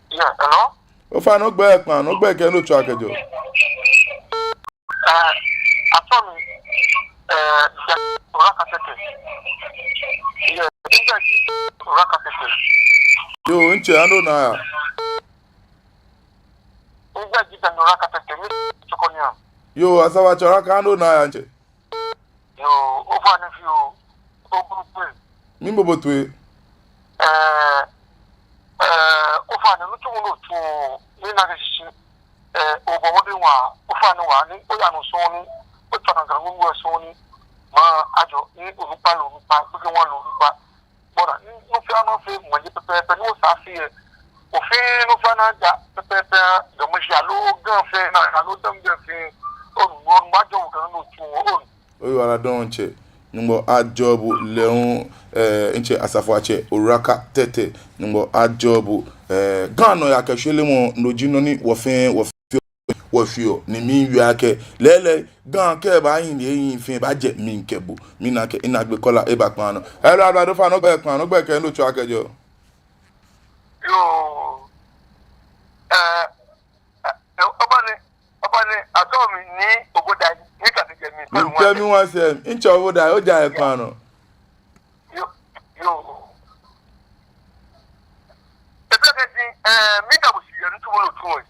Yeah, hello? Ofainɛ ogbɛi kpaa nɔ, ogbɛi kɛ he ni otswaa kɛjɛɔ. Ɛɛ, atsɛɔ mi, ɛɛ, Oraka Tɛtɛ. Yeah, migbɛi ji Oraka Tɛtɛ. Yoo, ntsɛ, ani ona aya? Migbɛi ji Daniel Oraka Tɛtɛ, mi Chorkor ni yaa. Yoo, Asafoatsɛ Oraka, ani ona aya ntsɛ? Yoo, ofainɛ fioo, ogbɛi kpɛ. Miibo bo toi. Ɛɛ, ɛɛ, ofainɛ nitsumɔ ni otsuɔ, mina akɛ shishi, ɛɛ, obɔ mɔdɛŋ waa, ofainɛ waa, ni oya nɔ sɔŋŋ ni, otswa nakai nɔ sɔŋŋ ni, maŋ ajɔ, ni onukpa lɛ onukpa, gbekɛbiiaŋ lɛ onukpa. Bɔ ni, nɔ fɛɛ nɔ fɛɛ, mɔ ni pɛpɛɛpɛ, ni osa fɛɛ, ofee nɔ fɛɛ ni aja, pɛpɛɛpɛ, Ga Mashi aloo Ga fɛɛ, naa aloo Dangme fɛɛ, onu, onu, majɔɔ bo kɛ nɔ ni otsuɔ, onu. Oyiwaladɔŋŋ ntsɛ, Nyɔŋmɔ ajɔɔ bo lɛ hu, ɛɛ, ntsɛ Asafoatsɛ Oraka Tɛtɛ, Nyɔŋmɔ ajɔɔ bo, ɛɛ, Ga nɔyaa kɛ shwelemɔ, no ji nɔ ni wɔ fɛɛ, wɔ fɛɛ, wɔshweɔ, ni miiwie akɛ, lɛɛlɛŋ, Ga kɛ baahi ni ehi fɛɛ baajɛ mi kɛ bo, mina akɛ, minaagbee caller eba kpaa nɔ. Hello, ablade, ofainɛ ogbɛi kpaa nɔ, ogbɛi kɛ he ni otswaa kɛjɛɔ. Yoo, ɛɛ, ɛɛ, ofainɛ, ofainɛ, atsɛɔ mi Nii Obodai, mikase jɛ mi. Mikpɛ mi wa sɛɛ, ntsɛ Obodai, oja he kpaa nɔ. Yoo, yoo. Ebɛ kɛ ji, ɛɛ, mida bo shi yɛ nitsumɔ ni otsuɔ.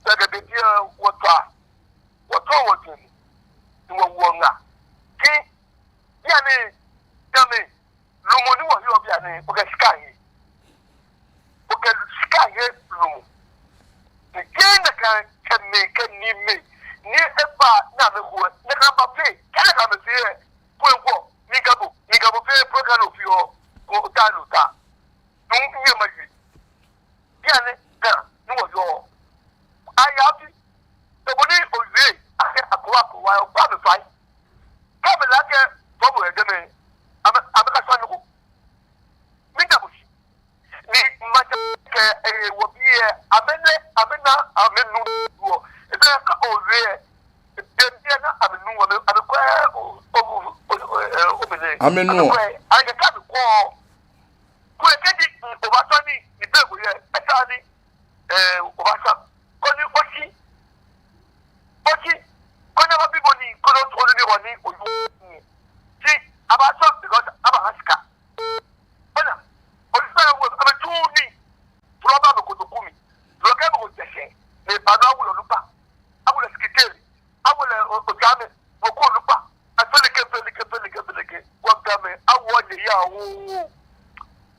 Ebɛ kɛ ji, ɛɛ, wɔtswa, wɔtswa wɔjwɛŋmɔ, ni wɔwoɔ ŋaa. Kɛ, bianɛ, Gamɛi, lumɔ ni wɔhiɔ bianɛ, okɛ shika hiɛ. Okɛ shika hiɛ lumɔ. Ni jeee nakai kɛ mɛi kɛ niimɛi ni eba ni amɛhoɔ, nakai bafee Wɔbii lɛ, amɛnɛ, amɛna, amɛnu wɔ. Ebe ka owie. Ebe na amɛnu, amɛ, amɛkwɛ, o, o, o, o, o, o, mɛnɛ. Amɛnu. Amɛkwɛ, ayɛ ka amɛkwɛ. Kwɛ kɛji, mm, obatsɔ nii, ni be ko yɛ, eta nii, eh, obatsɔ. Koni oshi, oshi, koni ababi bo nii, koni o, o, ni wɔ nii, o, o, shi, abatsɔ, because abaha shika. Ona, o, shika na wɔ, amɛtsu nii, tsu lɛ ba amɛ kotoku mli, tsu lɛ kɛ amɛ ko jɛ shɛ, ni eba nɔ awo lɛ onukpa, awo lɛ sikiteli, awo lɛ o, ojaamɛ, mɔ ko onukpa, afeleke, feleke, feleke, feleke, wɔ Gamɛi, awo nyɛ ya oo.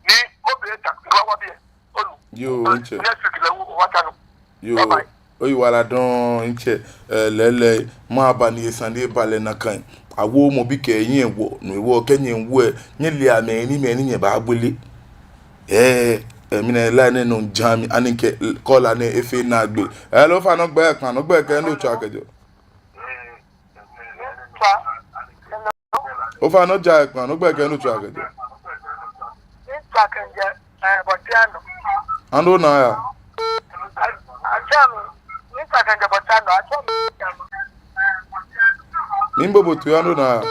Ni obe ta, ni wa wa biɛ, onu. Yoo, ntsɛ. Next week lɛ, wɔta nɔ. Yoo. Bye bye. Oyiwaladɔŋŋ, ntsɛ. Eh, lɛɛlɛŋ, maba ni esa ni eba lɛ nakai. Awo mɔ bi kɛ nyɛ wɔ, no hewɔ kɛ nyɛwo lɛ, nyɛle amɛ ni mɛi ni nyɛbaagbele. Eh, eh, mina line nɛɛ nɔ jam mi, ani kɛ caller nɛɛ efee naagbee. Hello, ofainɛ ogbɛi kpaa, ogbɛi kɛ he ni otswaa kɛjɛɔ. Ofainɛ ojaa kpaa, ogbɛi kɛ he ni otswaa kɛjɛɔ. Miitswa kɛjɛ, eh, Bɔtianɔ. Ando na ya. A-, atsɛɔ mi. Miitswa kɛjɛ Bɔtianɔ, atsɛɔ mi. Miibo bo toi, ando na ya. Eh,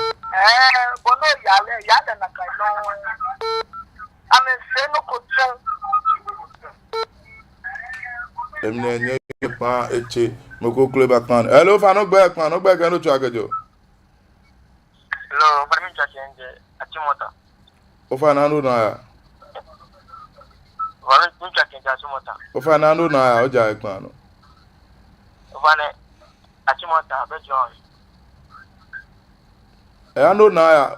bo no ya lɛ, ya lɛ nakai nɔŋŋ. Amɛsɛɛ nɔ ko tsɔ. Emli nɛɛ nyɛkpaa etse, mɔ ko kle ba kpaa. Hello, ofainɛ ogbɛi kpaa, ogbɛi kɛ he ni otswaa kɛjɛɔ. Hello, ofainɛ miitswa kɛjɛ Achimota. Ofainɛ ando na ya. Ofainɛ miitswa kɛjɛ Achimota. Ofainɛ ando na ya, ojaa kpaa nɔ. Ofainɛ Achimota, be John. Eh, ando na ya.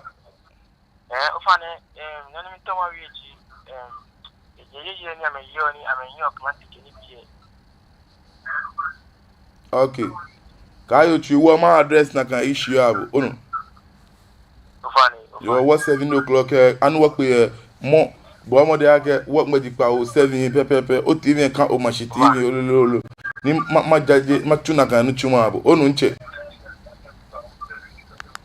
Eh, ofainɛ, em, nɔ ni miitao mawie ji, em, yɛ, yɛ, yɛ, ni amɛyeɔ ni amɛnyiɛɔ Kumasi kɛ nibii lɛ. Okay. Kaaye otsui, wɔ ma address nakai issue lɛ abo, onu. Ofainɛ, ofainɛ. Yoo, wɔ seven o'clock, eh, anu wɔkpe, eh, mɔ, bɔ mɔdɛŋ akɛ, wɔŋmɛji kpawo seven pɛpɛɛpɛ, o T V lɛ ka, omashi T V, olololo. Ni ma, majaje, matsu nakai nitsumɔ lɛ abo, onu ntsɛ.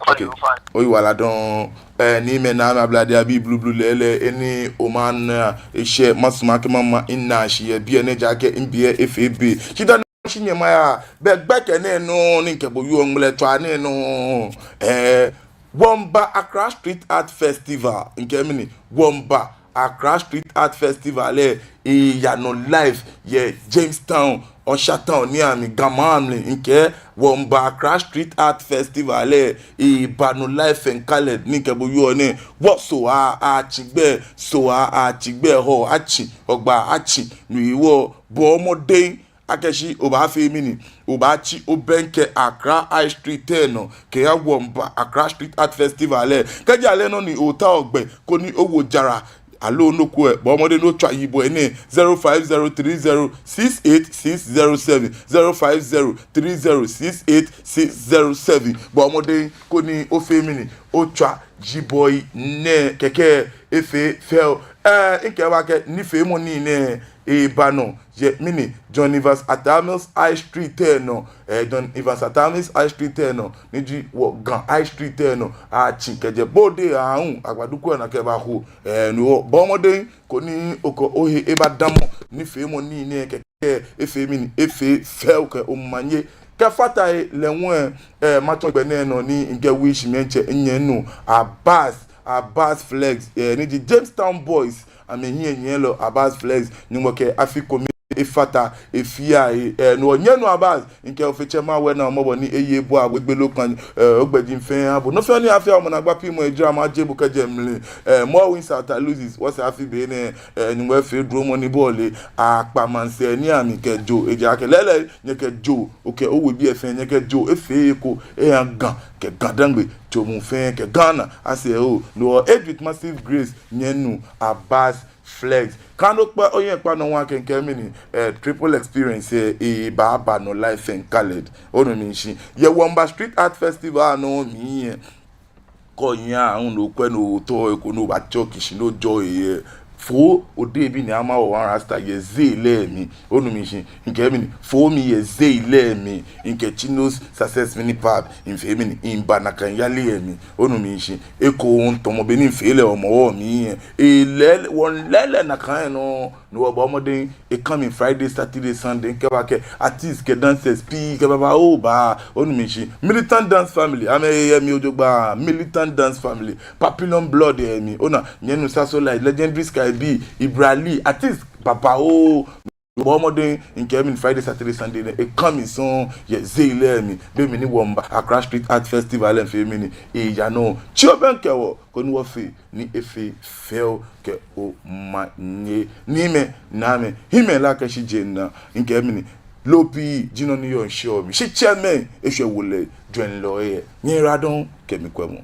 Okay. Oyiwaladɔŋŋ. Eh, ni mɛi ni amɛ ablade abii blublu lɛɛlɛŋ, eh, ni omanye eshɛ, masumɔ akɛ mama mina shi yɛ biɛ nɛɛ ejaakɛ mibi lɛ efee be. Shi dani mashi nyɛ maya, be gbɛkɛ nɛɛ nɔ ni mikɛ bo wieɔ ŋmlɛtswaa nɛɛ nɔ. Eh, wɔmiiba Accra Street Art Festival, mikɛɛ mɛni, wɔmiiba Accra Street Art Festival lɛ, eeya nɔ live yɛ Jamestown, Ussher Town, ni amɛ Ga maŋ mli, mikɛɛ wɔmiiba Accra Street Art Festival lɛ, eeba nɔ live and colored, ni mikɛ bo wieɔ nɛɛ, wɔ Soo Atsɛ gbɛ, Soo Atsɛ gbɛ, Hɔɔ Atsɛ, Hɔgbaa Atsɛ, no hewɔ bɔɔ mɔdɛŋ akɛ shi obaafee mɛni, obaatsi obɛŋkɛ Accra High Street lɛ nɔ, kɛya wɔmiiba Accra Street Art Festival lɛ. Kɛji ale nɔ ni otaoɔ gbɛ ko ni owo jara, aloo nɔ ko lɛ, bɔɔ mɔdɛŋ ni otswa yibɔ nɛɛ, zero five zero three zero six eight six zero seven, zero five zero three zero six eight six zero seven. Bɔɔ mɔdɛŋ koni ofee mɛni, otswa yibɔ nɛɛ kɛkɛ efee fɛo. Eh, mikɛɛ bo akɛ nifeemɔ nii nɛɛ eeba nɔ yɛ mɛni, John Evans Atta Mills High Street lɛ nɔ, eh, John Evans Atta Mills High Street lɛ nɔ, ni ji wɔ Ga High Street lɛ nɔ, Atsɛ kɛjɛ Bode aahu, Agbadu Kwɛ naa kɛba Ho, eh, no hewɔ bɔɔ mɔdɛŋ koni okɛ ohe aba damɔ nifeemɔ nii nɛɛ kɛkɛ efee mɛni, efee fɛo kɛ omanye. Kɛfata he lɛ hu lɛ, eh, matsɔ gbɛ nɛɛ nɔ ni mikɛ wish mɛi ntsɛ nyɛnu Abas, Abas Flex, eh, ni ji Jamestown Boys amɛhiɛnyiɛlɔ Abas Flex, Nyɔŋmɔ kɛ afi kome efata efia he, eh, no hewɔ nyɛnu Abas, mikɛɛ Ofe Tsɛ Mawu ena o mɔbɔ ni eye bo awo egbele okpaa, eh, ogbɛjiaŋ fɛɛ aha bo. Nɔ fɛɛ nɔ ni afee, omɔ naagba piŋmɔ ejara ma je bo kɛjɛ mli. Eh, more wins after loses, wɔsɛɛ afi be nɛɛ, eh, Nyɔŋmɔ efee dromɔ ni bɔle, akpa maŋsɛɛ ni ami kɛ jo, ejaakɛ lɛɛlɛŋ, nyɛkɛ jo, okɛ owebii fɛɛ, nyɛkɛ jo efee eko, eha Ga, kɛ GaDangme, tso muu fɛɛ, kɛ Ghana, asɛɛ oo, no hewɔ age with massive grace, nyɛnu Abas Flex. Kaaha onukpa, ohiɛ kpa nɔ waa kɛ mikɛɛ mɛni, eh, Triple Experience, eh, ebaaba nɔ live and colored. Onu mishishi. Yɛ wɔmiiba Street Art Festival nɔ mli lɛ, kɛ ohiɛ aahu ni okwɛ ni otao eko ni obatsɔ kishi ni ojɔɔ he lɛ, foo odebii ni ama wɔ one Rasta yɛ Zee lɛ mli. Onu mi shishi, mikɛɛ mɛni, foo mi yɛ Zee lɛ mli, mikɛ Chinos Success Mini Pub, mifee mɛni, miba nakai yali lɛ mli. Onu mi shishi, ekoŋŋ tamɔ bɔ ni mifee lɛ Hɔmɔwɔ mli lɛ. Elɛɛlɛŋ, wɔlɛɛlɛŋ nakai nɔŋŋ, ni wɔbɔɔ mɔdɛŋ, e coming Friday, Saturday, Sunday, mikɛba kɛ artists kɛ dancers pii kɛ babaoo baa. Onu mi shishi, Militant Dance Family, amɛyɛ mli jogbaŋŋ, Militant Dance Family, Papillon Blood yɛ mli. Ona, nyɛnu Sasolite, Legendary Sky B, Ibra Lee, artists babaoo. Bɔɔ mɔdɛŋ, mikɛɛ mɛni, Friday, Saturday, Sunday nɛɛ, e coming soon yɛ Zee lɛ mli. Be mli ni wɔmiiba Accra Street Art Festival lɛ miifee mɛni, eya nɔ. Tsi obɛŋkɛ wɔ, koni wɔfee ni efee fɛo kɛ omanye. Niimɛi, Naamɛi, hiimɛi, Lakeshie Jenna, mikɛɛ mɛni, loo pii ji nɔ ni yɔɔ ŋshɔ mli. Shitsɛmɛi, eshwɛ wolɛi, jwɛŋlɔi, nyɛyiwaladɔŋŋ kɛ mikwɛmɔ.